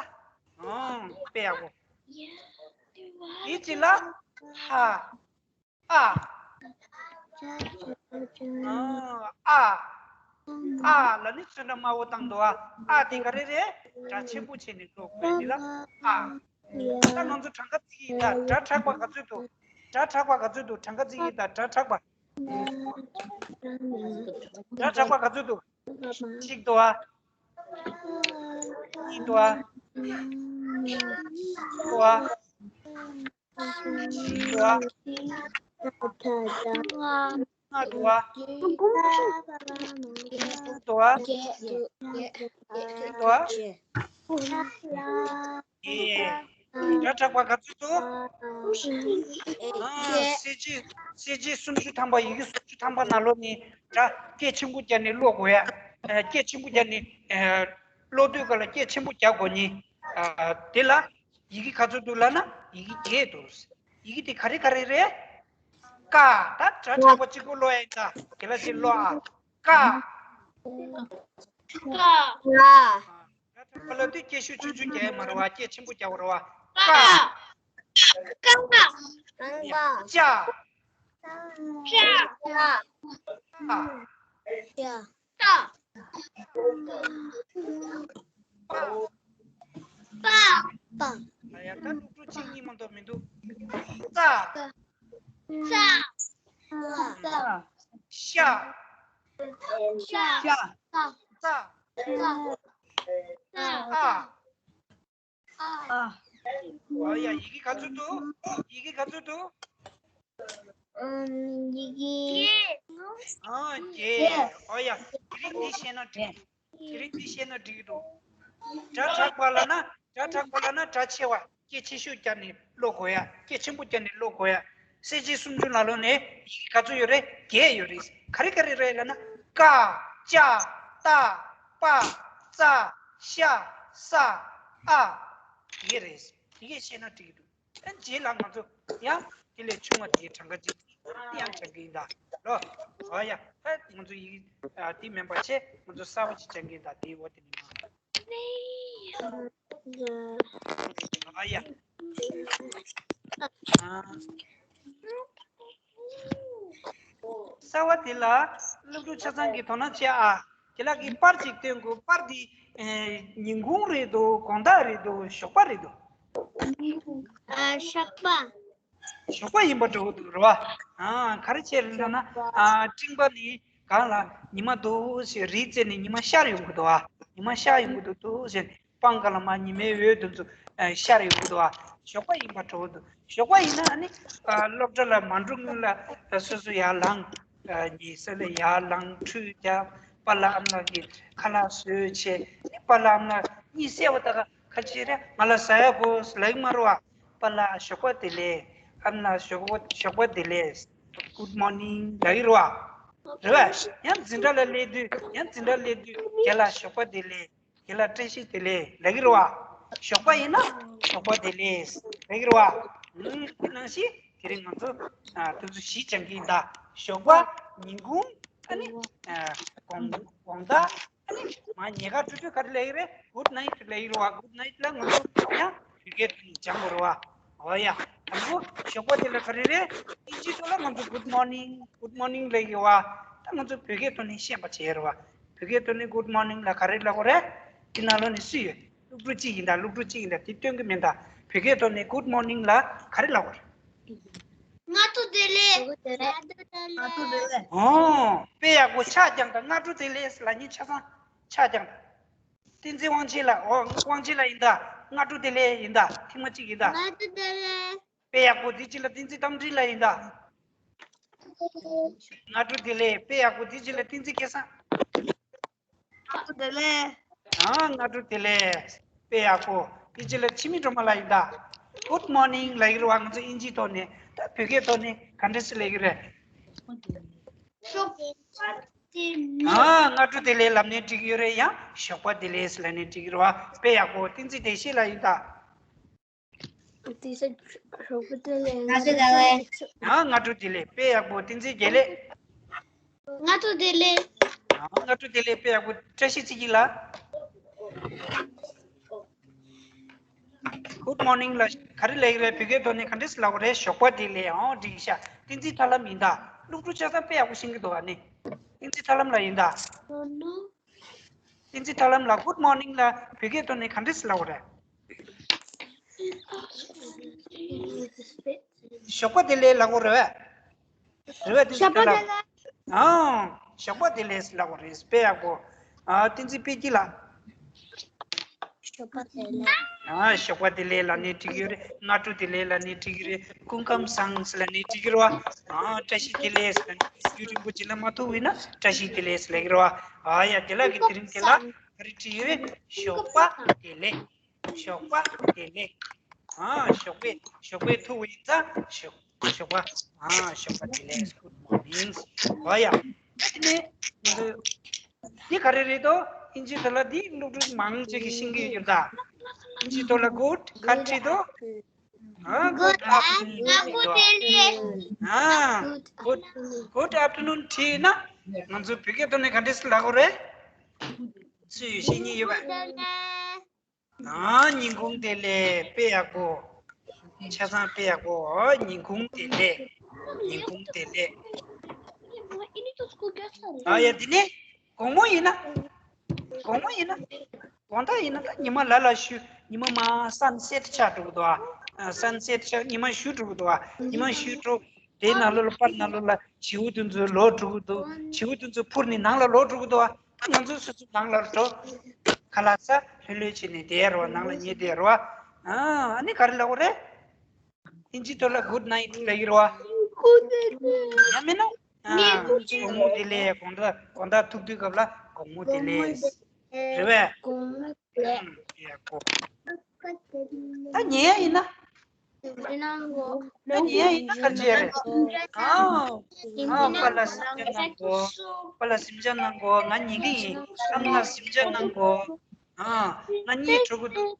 ཨང་། དཔེ་ཡག་པོ། དེའི་རྗེས་ལ་ཧ། ཨ། ཨ། ཨ། ཨ་ལ་ནི་ཚོན་ཁྲ་དམར་པོ་བཏང་འདུག་ཨ། ཨ་དེ་ག་རེ་རེད། སྒྲ་ཆེན་པོ་བྱས་ནས་ཀློག་དགོས་ནི་ལ་ཨ། ད་ང་ཚོ་གྲངས་ཀ་བརྩི་གི་ཡིན་ད། སྒྲ་དྲག་པ་ག་ཚོད་འདུག་སྒྲ་དྲག་པ་ག་ཚོད་འདུག་གྲངས་ཀ་བརྩི་གི་ཡིན་ད། སྒྲ་དྲག་པ། སྒྲ་དྲག་པ་ག་ཚོད་འདུག་གཅིག་འདུག་ཨ། གཉིས་འདུག་ཨ། གསུམ་འདུག་ཨ། བཞི་འདུག་ཨ། ལྔ་འདུག་ཨ། དྲུག་འདུག་ཨ། བདུན་འདུག་ཨ། ཨེ། སྒྲ་དྲག་པ་ག་ཚོད་འདུག་ཨ། གསལ་བྱེད། གསལ་བྱེད་སུམ་ཅུ་ཐམ་པ། ཡི་གེ་སུམ་ཅུ་ཐམ་པ་ནང་ལོགས་ནས་སྒྲ་སྐད་ཆེན་པོ་རྒྱག་ནས་ཀློག་དགོས་ཡ། ཨ། སྐད་ཆེན་པོ་རྒྱག་ནས། ཨ། ཀློག་དུས་ག་ལ་སྐད་ཆེན་པོ་རྒྱག་དགོས་ནི། ཨ། དེ་ལ་ཡི་གེ་ག་ཚོད་འདུག་ལབ་ན་ཡི་གེ་བརྒྱད་འདུག་ཡི་གེ་དེ་ག་རེ་ག་རེ་རེད། ཀ། ད་སྒྲ་དྲག་པོ་གཅིག་པོ་ཀློག་ཡ་ཡིན་ད། དེ་ལ་ཅིག་ཀློག་ཨ། ཀ། ཀ། ཀ། ཀློག་དུས་སྐད་ཤུགས་ཆུང་ཆུང་རྒྱག་ཡ་མ་རེད་བ། སྐད་ཆེན་པོ་རྒྱག་དགོས་རེད་བ། ཀ། ཀ། ཀ། ཅ། ཅ། ཏ། ཏ། ཏ། ཏ། ཏ། ཏ། ཡ། ད་ཀློག་ཕྲུག་གཅིག་གཉིས་མ་གཏོགས་མི་འདུག་ཙ། ཙ། ཤ། ཤ། ཨ། ཨ། ཨ། ཨ། ཨ། ཨ། ཨ། ཡ། ཡི་གེ་ག་ཚོད་འདུག་ཡི་གེ་ག་ཚོད་འདུག་ཨམ། ཡི་གེ་ཨ། བརྒྱད། ཨོ་ཡ། དེ་རིང་འདི་ཤེས་ན་འགྲིག་དེ་རིང་འདི་ཤེས་ན་འགྲིག་གི་འདུག་སྒྲ་དྲག་པ་ལབ་ན། སྒྲ་དྲག་པ་ལབ་ན་སྒྲ་ཆེ་བ། སྐད་ཆེ་ཤོས་བརྒྱབ་ནས་ཀློག་དགོས་ཡ། སྐད་ཆེན་པོ་བརྒྱབ་ནས་ཀློག་དགོས་ཡ། གསལ་བྱེད་སུམ་ཅུ་ནང་ལོགས་ནས་ཡི་གེ་ག་ཚོད་ཡོད་རེད། བརྒྱད་ཡོད་རེད། ག་རེ་ག་རེ་རེད་ལབ་ན། ཀ། ཅ། ཏ། པ། ཙ། ཤ། ས། ཨ། དེ་གས་རེད། དེ་གས་ཤེས་ན་འགྲིག་གི་འདུག་ཨ། རྗེས་ལ་ང་ཚོ་ཡང་དེ་ལས་ཆུང་བ་དེའི་གྲངས་ཀ་ཅིག་ཡང་སྦྱང་གི་ཡིན་ད་ལོ། ཨ་ཡ། ད་ང་ཚོ་ཡི་གེ་ཨ་དེ་མིན་པ་བྱས། ང་ཚོ་གསར་པ་ཅིག་སྦྱང་གི་ཡིན་ད། དེའི་འོག་དེ་ནས་མ། ཨ་ཡ། ཨ། གསར་པ་དེ་ལ་སློབ་ཕྲུག་ཆ་ཚང་གིས་དོ་སྣང་བྱེད་ཨ། དེ་ལ་གི་པར་ཅིག་སྟོན་དགོས། པར་དེ་ཨེ་ཉིན་གུང་རེད་འདུག་དགོང་དག་རེད་འདུག་ཞོགས་པ་རེད་འདུག་ཨ། ཞོགས་པ། ཞོགས་པ་ཡིན་པ་འདྲ་བོ་འདུག་རེད་བ། ཨ། ག་རེ་བྱས་རེད་ལབ་ན། ཨ། སྤྲིན་པ་ནི་སྒང་ལ་ཉི་མ་འདུག་སེ་རི་རྩེ་ནས་ཉི་མ་ཤར་ཡོང་གི་འདུག་ཨ། ཉི་མ་ཤར་ཡོང་གི་འདུག་འདུག་སེ་སྤང་ཁ་ལ་མར་ཉི་མའི་འོད་དེ་ཚོ་ཨ་ཤར་ཡོང་གི་འདུག་ཨ། ཞོགས་པ་ཡིན་པ་འདྲ་བོ་འདུག་ཞོགས་པ་ཡིན་ན་ཨ་ནི་ཨ་སློབ་གྲྭ་ལ་མ་འགྲོ་སྔོན་ལ་ཨ་སོ་སོ་ཡར་ལངས། ཨ་ཉལ་ས་ལ་ཡར་ལངས། ཁྲུས་རྒྱབ། པཱ་ལགས་ཨ་མ་ལགས་ཀྱི་ཁ་ལག་བཟོས་བྱས། ཨ་ནི་པཱ་ལགས་ཨ་མ་ལགས་གཉིད་སད་པ་ད་ག་ག་ཅི་རེད། ང་ལ་ཟ་ཡ་དགོས་ལབ་ཀྱི་མ་རེད་བ། པཱ་ལགས་ཞོགས་པ་བདེ་ལེགས། ཨ་མ་ལགས་ཞོགས་པ་ཞོགས་པ་བདེ་ལེགས། Good morning ལབ་ཀྱི་རེད་བ། རེད་བ། ཡང་འཛིན་གྲྭ་ལ་སླེབས་དུས། ཡང་འཛིན་གྲྭ་སླེབས་དུས་རྒན་ལགས་ཞོགས་པ་བདེ་ལེགས། རྒན་ལགས་བཀྲ་ཤིས་བདེ་ལེགས་ལབ་ཀྱི་རེད་བ། ཞོགས་པ་ཡིན་ན་ཞོགས་པ་བདེ་ལེགས་ལབ་ཀྱི་རེད་བ། ཨུམ། དེ་ནང་བཞིན་དེ་རིང་ང་ཚོ་ཨ་དུས་ཚོད་བཞི་སྦྱང་གི་ཡིན་ད། ཞོགས་པ། ཉིན་གུང་། ཨ་ནི་ཨ་དགོང་དགོང་དག་ཨ་ནི་མ་ཉལ་ཁ་འགྲོ་དུས་ག་རེ་ལབ་ཀྱི་རེད། Good night ལབ་ཀྱི་རེད་བ། Good night ལ་ང་ཚོ་ཡང་བོད་སྐད་ཐོག་ནས་སྦྱང་དགོས་རེད་བ། འོ་ཡ། དང་པོ་ཞོགས་པ་དེ་ལ་ག་རེ་རེད། དབྱིན་ཇིའི་ཐོག་ལ་ང་ཚོ་Good morning, Good morning ལབ་ཀྱི་ཡོད་བ། ད་ང་ཚོ་བོད་སྐད་ཐོག་ནས་ཤེས་པ་བྱས་རེད་བ། བོད་སྐད་ཐོག་ནས་Good morning ལ་ག་རེ་ལབ་དགོས་རེད། དེ་ནང་ལོགས་ནས་སུ་ཡོད། སློབ་ཕྲུག་གཅིག་ཡིན་ད། སློབ་ཕྲུག་གཅིག་ཡིན་ད། དེ་སྟོན་གྱི་མིན་ད། བོད་སྐད་ཐོག་ནས་Good morning ལ་ག་རེ་ལབ་དགོས་རེད། སྔ་དྲོ་བདེ་ལེགས། སྔ་དྲོ་བདེ་ལེགས། སྔ་དྲོ་བདེ་ལེགས། ཨོ། དཔེ་ཡག་པོ་ཆགས་ཀྱང་ད། སྔ་དྲོ་བདེ་ལེགས་ལབ་མཁན་ཆ་ཚང་ ཆ་རྐྱང་། བསྟན་འཛིན་དབང་ཆེན་ལགས། ཨོ། དབང་ཆེན་ལགས་ཡིན་ད། སྔ་དྲོ་བདེ་ལེགས་ཡིན་ད། ཐེངས་མ་གཅིག་ཡིན་ད། སྔ་དྲོ་བདེ་ལེགས། དཔེ་ཡག་པོ། དེ་གཅིག་ལ་བསྟན་འཛིན་རྟ་མགྲིན་ལགས་ཡིན་ད། སྔ་དྲོ་བདེ་ལེགས། དཔེ་ཡག་པོ། དེ་གཅིག་ལ་བསྟན་འཛིན་སྐལ་བཟང་། སྔ་དྲོ་བདེ་ལེགས། ཨ། སྔ་དྲོ་བདེ་ལེགས། དཔེ་ཡག་པོ། དེ་གཅིག་ལ་འཆི་མེད་སྒྲོལ་མ་ལགས་ཡིན་ད། Good morning ལབ་ཀྱི་རེད་བ། ང་ཚོ་དབྱིན་ཇིའི་ཐོག་ནས། ད་བོད་སྐད་ཐོག་ནས་ག་འདྲ་ཞིག་ལབ་ཀྱི་རེད། ཞོགས་པ་བདེ་ལེགས། ཨ། སྔ་དྲོ་བདེ་ལེགས་ལབ་ནའི་འགྲིག་གི་ཡོད་རེད། ཡང་ཞོགས་པ་བདེ་ལེགས་ལབ་ནའི་འགྲིག་གི་རེད་བ། དཔེ་ཡག་པོ། བསྟན་འཛིན་བདེ་གཤེགས་ལགས་ཡིན་ད། དེ་ས་ཞོགས་པ་བདེ་ལེགས། ང་ཚོ་ལ་བས། ཨ། སྔ་དྲོ་བདེ་ལེགས། དཔེ་ཡག་པོ། བསྟན་འཛིན་དགེ་ལེགས། སྔ་དྲོ་བདེ་ལེགས། ཨ། སྔ་དྲོ་བདེ་ལེགས། དཔེ་ཡག་པོ། བཀྲ་ཤིས་ཚེ་སྐྱིད་ལགས། Good morning ལ་ག་རེ་ལབ་ཀྱི་རེད། བོད་སྐད་ཐོག་ནས་ག་འདྲས་ལབ་དགོས་རེད། ཞོགས་པ་བདེ་ལེགས། ཨོ། འགྲིག་ཤག་བསྟན་འཛིན་ཐར་ལམ་ཡིན་ད། སློབ་ཕྲུག་ཆ་ཚང་དཔེ་ཡག་པོ་ཤེས་ཀྱི་འདུག་ཨ་ནི། བསྟན་འཛིན་ཐར་ལམ་ལགས་ཡིན་ད། བསྟན་འཛིན་ཐར་ལམ་ལགས། Good morning ལ་བོད་སྐད་ཐོག་ནས་ག་འདྲས་ལབ་དགོས་རེད། ཞོགས་པ་བདེ་ལེགས་ལབ་དགོས་རེད་པས། རེད་པས། བསྟན་འཛིན་ཐར་ལམ། ཞོགས་པ་བདེ་ལེགས། ཨང་། ཞོགས་པ་བདེ་ལེགས་ལབ་དགོས་རེད། དཔེ་ཡག་པོ། ཨ། བསྟན་འཛིན་དཔལ་སྐྱིད་ལགས། ཞོགས་པ་བདེ་ལེགས། ཨ། ཞོགས་པ་བདེ་ལེགས་ལབ་ནའི་འགྲིག་གི་ཡོད་རེད། སྔ་དྲོ་བདེ་ལེགས་ལབ་ནའི་འགྲིག་གི་རེད། སྐུ་ཁམས་བཟང་ལབ་ནའི་འགྲིག་གི་རེད་བ། ཨ། བཀྲ་ཤིས་བདེ་ལེགས་ལབ་ནའི། རྒྱུ་རིན་པོ་ཆེ་ལ་མ་ཐུག་པ་ཡིན་ན་བཀྲ་ཤིས་བདེ་ལེགས་ལབ་ཀྱི་རེད་བ། ཨ་ཡ། དེ་ལ་གི་དེ་རིང་དེ་ལ་ག་རེ་བྲིས་ཡོད་རེད། ཞོགས་པ་བདེ་ལེགས། ཞོགས་པ་བདེ་ལེགས། ཨ། ཞོགས་པ། ཞོགས་པ་ཐུག་པ་ཡིན་ཙང་ཞོགས། ཞོགས་པ། ཨ། ཞོགས་པ་བདེ་ལེགས། Good morning། ཨོ་ཡ། དེ་ནས་འདི་ག་རེ་རེད་དོ། དབྱིན་ཇི་ཐོག་ལ་འདི་སློབ་ཕྲུག་མང་ཆེ་གིས་ཤེས་ཀྱི་ཡོད་ད། དབྱིན་ཇི་ཐོག་ལ་good ག་བྲིས་དོ། ཨ། Good afternoon བྲིས་དོ། ཨ། Good, good afternoon བྲིས་ན་ང་ཚོ་བོད་སྐད་ཐོག་ནས་ག་འདྲས་ལབ་དགོས་རེད། སུས་ཤེས་མཁན་ཡོད་པ། ཨ། ཉིན་གུང་བདེ་ལེགས། དཔེ་ཡག་པོ། ཆ་ཚང་དཔེ་ཡག་པོ། ཨ། ཉིན་གུང་བདེ་ལེགས། ཉིན་གུང་བདེ་ལེགས། ཨ་ཡ། དེ་ནས་དགོང་མོ་ཡིན་ན། དགོང་མོ་ཡིན་ན། དགོང་དག་ཡིན་ན་ད་ཉི་མ་ལ་ལ་ཞུ། ཉི་མ་མར་sunset ཆགས་འགྲོ་གི་འདུག་ཨ། sunset ཆགས། ཉི་མ་ཞུ་འགྲོ་གི་འདུག་ཨ། ཉི་མ་ཞུ་འགྲོ། དེའི་ནང་ལོགས་ལ་པར་ནང་ལོགས་ལ་བྱིའུ་དེ་ཚོ་ལོག་འགྲོ་གི་འདུག་བྱིའུ་དེ་ཚོ་འཕུར་ནས་ནང་ལ་ལོག་འགྲོ་གི་འདུག་ཨ། ད་ང་ཚོ་སོ་སོ་ནང་ལ་འགྲོ། ཁ་ལག་ཟ། ལྷོད་ལྷོད་བྱས་ནས་བསྡད་རོགས། ནང་ལ་ཉལ་བསྡད་རོགས། ཨ། ཨ་ནི་ག་རེ་ལབ་དགོས་རེད། དབྱིན་ཇི་ཐོག་ལ་good night ལབ་ཀྱི་རེད་བ། ཡང་མིན་ན། ཨ། དགོང་མོ་བདེ་ལེགས། དགོང་དག་དགོང་དག་ཐུག་དུས་སྐབས་ལ་དགོང་མོ་བདེ་ལེགས། རེད་པས། ཨང་། ཡག་པོ། ད་ཉལ་ཡིན་ན། ད་ཉལ་ཡིན་ན་ག་རེ་བྱེད་རེད། ཨང་། ཨང་། པཱ་ལགས་གཟིམ་འཇག་གནང་གོ། པཱ་ལགས་གཟིམ་འཇག་གནང་གོ། ང་ཉལ་གི་ཡིན། ཨ་མ་ལགས་གཟིམ་འཇག་གནང་གོ། ཨང་། ང་གཉིད་འགྲོ་གི་འདུག་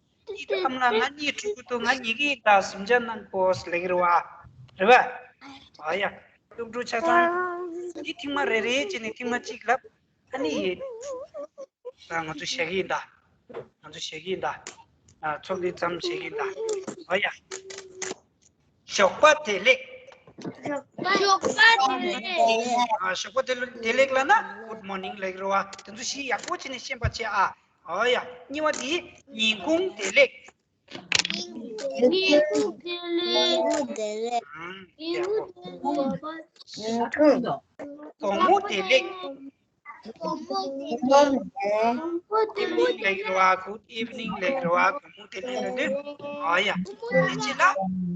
ཨ་མ་ལགས་ང་གཉིད་འགྲོ་གི་འདུག་ང་ཉལ་གི་ཡིན་ད། གཟིམ་འཇག་གནང་གོ་ཟེར་ལབ་ཀྱི་རེད་བ། རེད་པས། ཨ་ཡ། སློབ་ཕྲུག་ཆ་ཚང་། འདི་ཐེངས་མ་རེ་རེ་བྱས་ནས་ཐེངས་མ་གཅིག་ལབ། ཨ་ནི་ཡིན། ད་ང་ཚོ་བཞག་གི་ཡིན་ད། ང་ཚོ་བཞག་གི་ཡིན་ད། ཨ། ཚོགས་འདུ་མཚམས་བཞག་གི་ཡིན་ད། ཨ་ཡ། ཞོགས་པ་བདེ་ལེགས། ཞོགས་པ་བདེ་ལེགས། ཨ། ཞོགས་པ་བདེ་ལེགས། བདེ་ལེགས་ལབ་ན་good morning ལབ་ཀྱི་རེད་བ། དེ་ཚོ་ཞིག་ཡག་པོ་བྱས་ནས་ཤེས་པ་བྱེད་ཨ། ཨོ་ཡ། གཉིས་པ་དེ་ཉིན་གུང་བདེ་ལེགས། ཉིན་གུང་བདེ་ལེགས། ཨང་། ཉིན་གུང་བདེ་ལེགས། ཉིན་གུང་། དགོང་མོ་བདེ་ལེགས། དགོང་མོ་བདེ་ལེགས། དགོང་མོ་བདེ་ལེགས། Evening ལབ་ཀྱི་རེད་བ། Good evening ལབ་ཀྱི་རེད་བ། དགོང་མོ་བདེ་ལེགས་ལབ་དུས། ཨ་ཡ། དེ་རྗེས་ལ་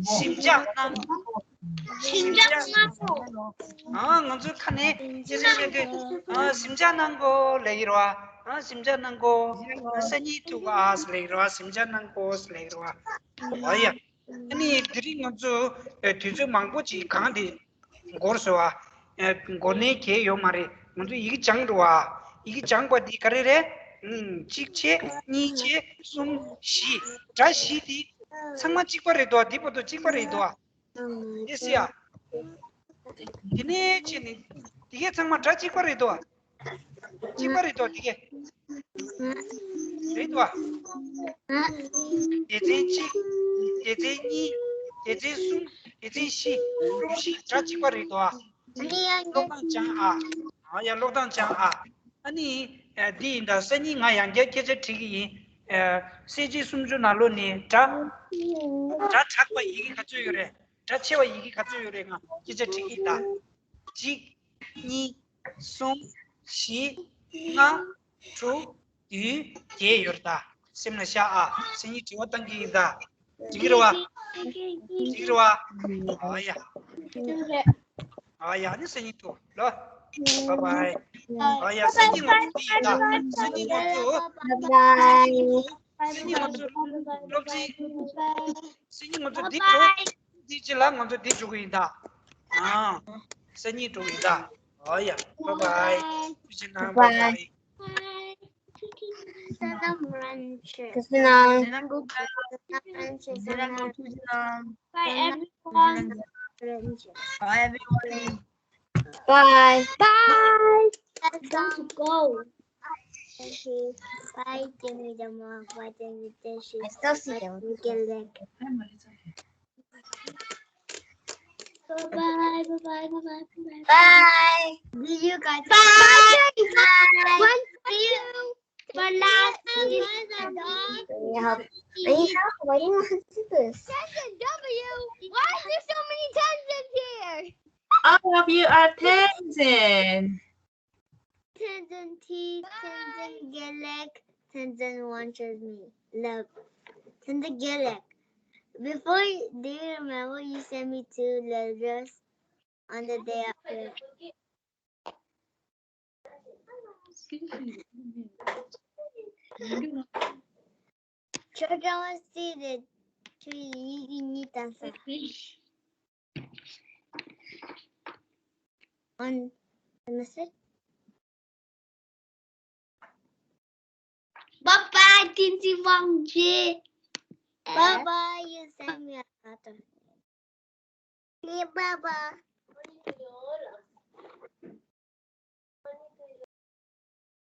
གཟིམ་འཇག་གནང་། གཟིམ་འཇག་གནང་གོ། ཨ། ང་ཚོའི་ཁ་ནས་སྐད་ཆ་བཤད་དུས། ཨ། གཟིམ་འཇག་གནང་གོ་ལབ་ཀྱི་རེད་བ། ཨ། གཟིམ་འཇག་གནང་གོ། ཨ། སང་ཉིན་ཐུག་གོ་ཨ་ཟེར་ལབ་ཀྱི་རེད་བ། གཟིམ་འཇག་གནང་གོ་ཟེར་ལབ་ཀྱི་རེད་བ། ཨ་ཡ། ཨ་ནི་དེ་རིང་ང་ཚོ་དུས་ཚོད་མང་པོ་ཅིག་གང་དེ་འགོར་སོང་བ། འགོར་ནའི་གལ་ཡོད་མ་རེད། ང་ཚོ་ཡི་གེ་སྦྱངས་འགྲོ་བ། ཡི་གེ་སྦྱངས་པ་འདི་ག་རེ་རེད། ཨང་། གཅིག་བྱས། གཉིས་བྱས། གསུམ། བཞི། སྒྲ་བཞི་འདི་ཚང་མ་གཅིག་པ་རེད་དོ། འདི་བར་དུ་གཅིག་པ་རེད་དོ། ཨེ་སི་ཡ། དེ་ནས་བྱས་ནས་འདི་གས་ཚང་མ་སྒྲ་གཅིག་པ་རེད་དོ། གཅིག་པ་རེད་དོ། འདི་གས་རེད་དོ། སྡེ་ཚན་གཅིག་སྡེ་ཚན་གཉིས། སྡེ་ཚན་གསུམ། སྡེ་ཚན་བཞི། གློག་བཞི། སྒྲ་གཅིག་པ་རེད་དོ། ཀློག་སྟངས་སྦྱང་ཨ། ཨ་ཡ། ཀློག་སྟངས་སྦྱང་ཨ། ཨ་ནི། ཨ། འདི་ཡིན་ད། སང་ཉིན་ང་ཡང་བསྐྱར་སྐད་ཆ་དྲི་གི་ཡིན། ཨ། གསལ་བྱེད་སུམ་ཅུ་ནང་ལོགས་ནས་སྒྲ། སྒྲ་དྲག་པ་ཡི་གེ་ག་ཚོད་ཡོད་རེད། སྒྲ་ཆེ་བ་ཡི་གེ་ག་ཚོད་ཡོད་རེད། ང་སྐད་ཆ་དྲི་གི་ཡིན་ད། གཅིག་གཉིས། གསུམ། བཞི། ལྔ། དྲུག་དུས་བརྒྱད་ཡོད་རེད་ད། སེམས་ལ་བཞག་ཨ། སང་ཉིན་དྲི་བ་བཏང་གི་ཡིན་ད། འགྲིག་གི་རེད་བ། འགྲིག་གི་རེད་བ། ཨ་ཡ། ཨ་ཡ། ཨ་ནི་སང་ཉིན་ཐུག་ལོ། བྷའི་བྷའི། ཨ་ཡ། སང་ཉིན་ང་ཚོ་འདི་ཡིན་ད། སང་ཉིན་ང་ཚོ། སང་ཉིན་ང་ཚོ་སློབ་ཚན། སང་ཉིན་ང་ཚོ་འདི་འགྲོ། འདི་རྗེས་ལ་ང་ཚོ་འདི་འགྲོ་གི་ཡིན་ད། ཨ། སང་ཉིན་འགྲོ་གི་ཡིན་ད། ཨ་ཡ། བྷའི་བྷའི། ཐུགས་རྗེ་གནང་། བྷའི་བྷའི། Bye everyone. Bye everyone. Bye. Bye. Let's go. Bye, Jimmy the Mom. Bye, Jimmy the Shoes. I still see them. Bye, Jimmy the Leg. Bye bye, bye bye, bye bye, bye bye. Bye. See you guys. Bye. Bye. Bye. One for you. For last. Can you help? Can you help? Why do you want to do this? Tenzin W. Why is there so many Tenzins here? All of you are Tenzin. Tenzin T, Tenzin Gelek, Tenzin watches me. Love. Tenzin Gelek. Before, do you remember you sent me two letters on the day after? Children will see the tree. On the message. Bye bye, Tinti Wangji. Bye bye, you send me a letter. Yeah, bye bye.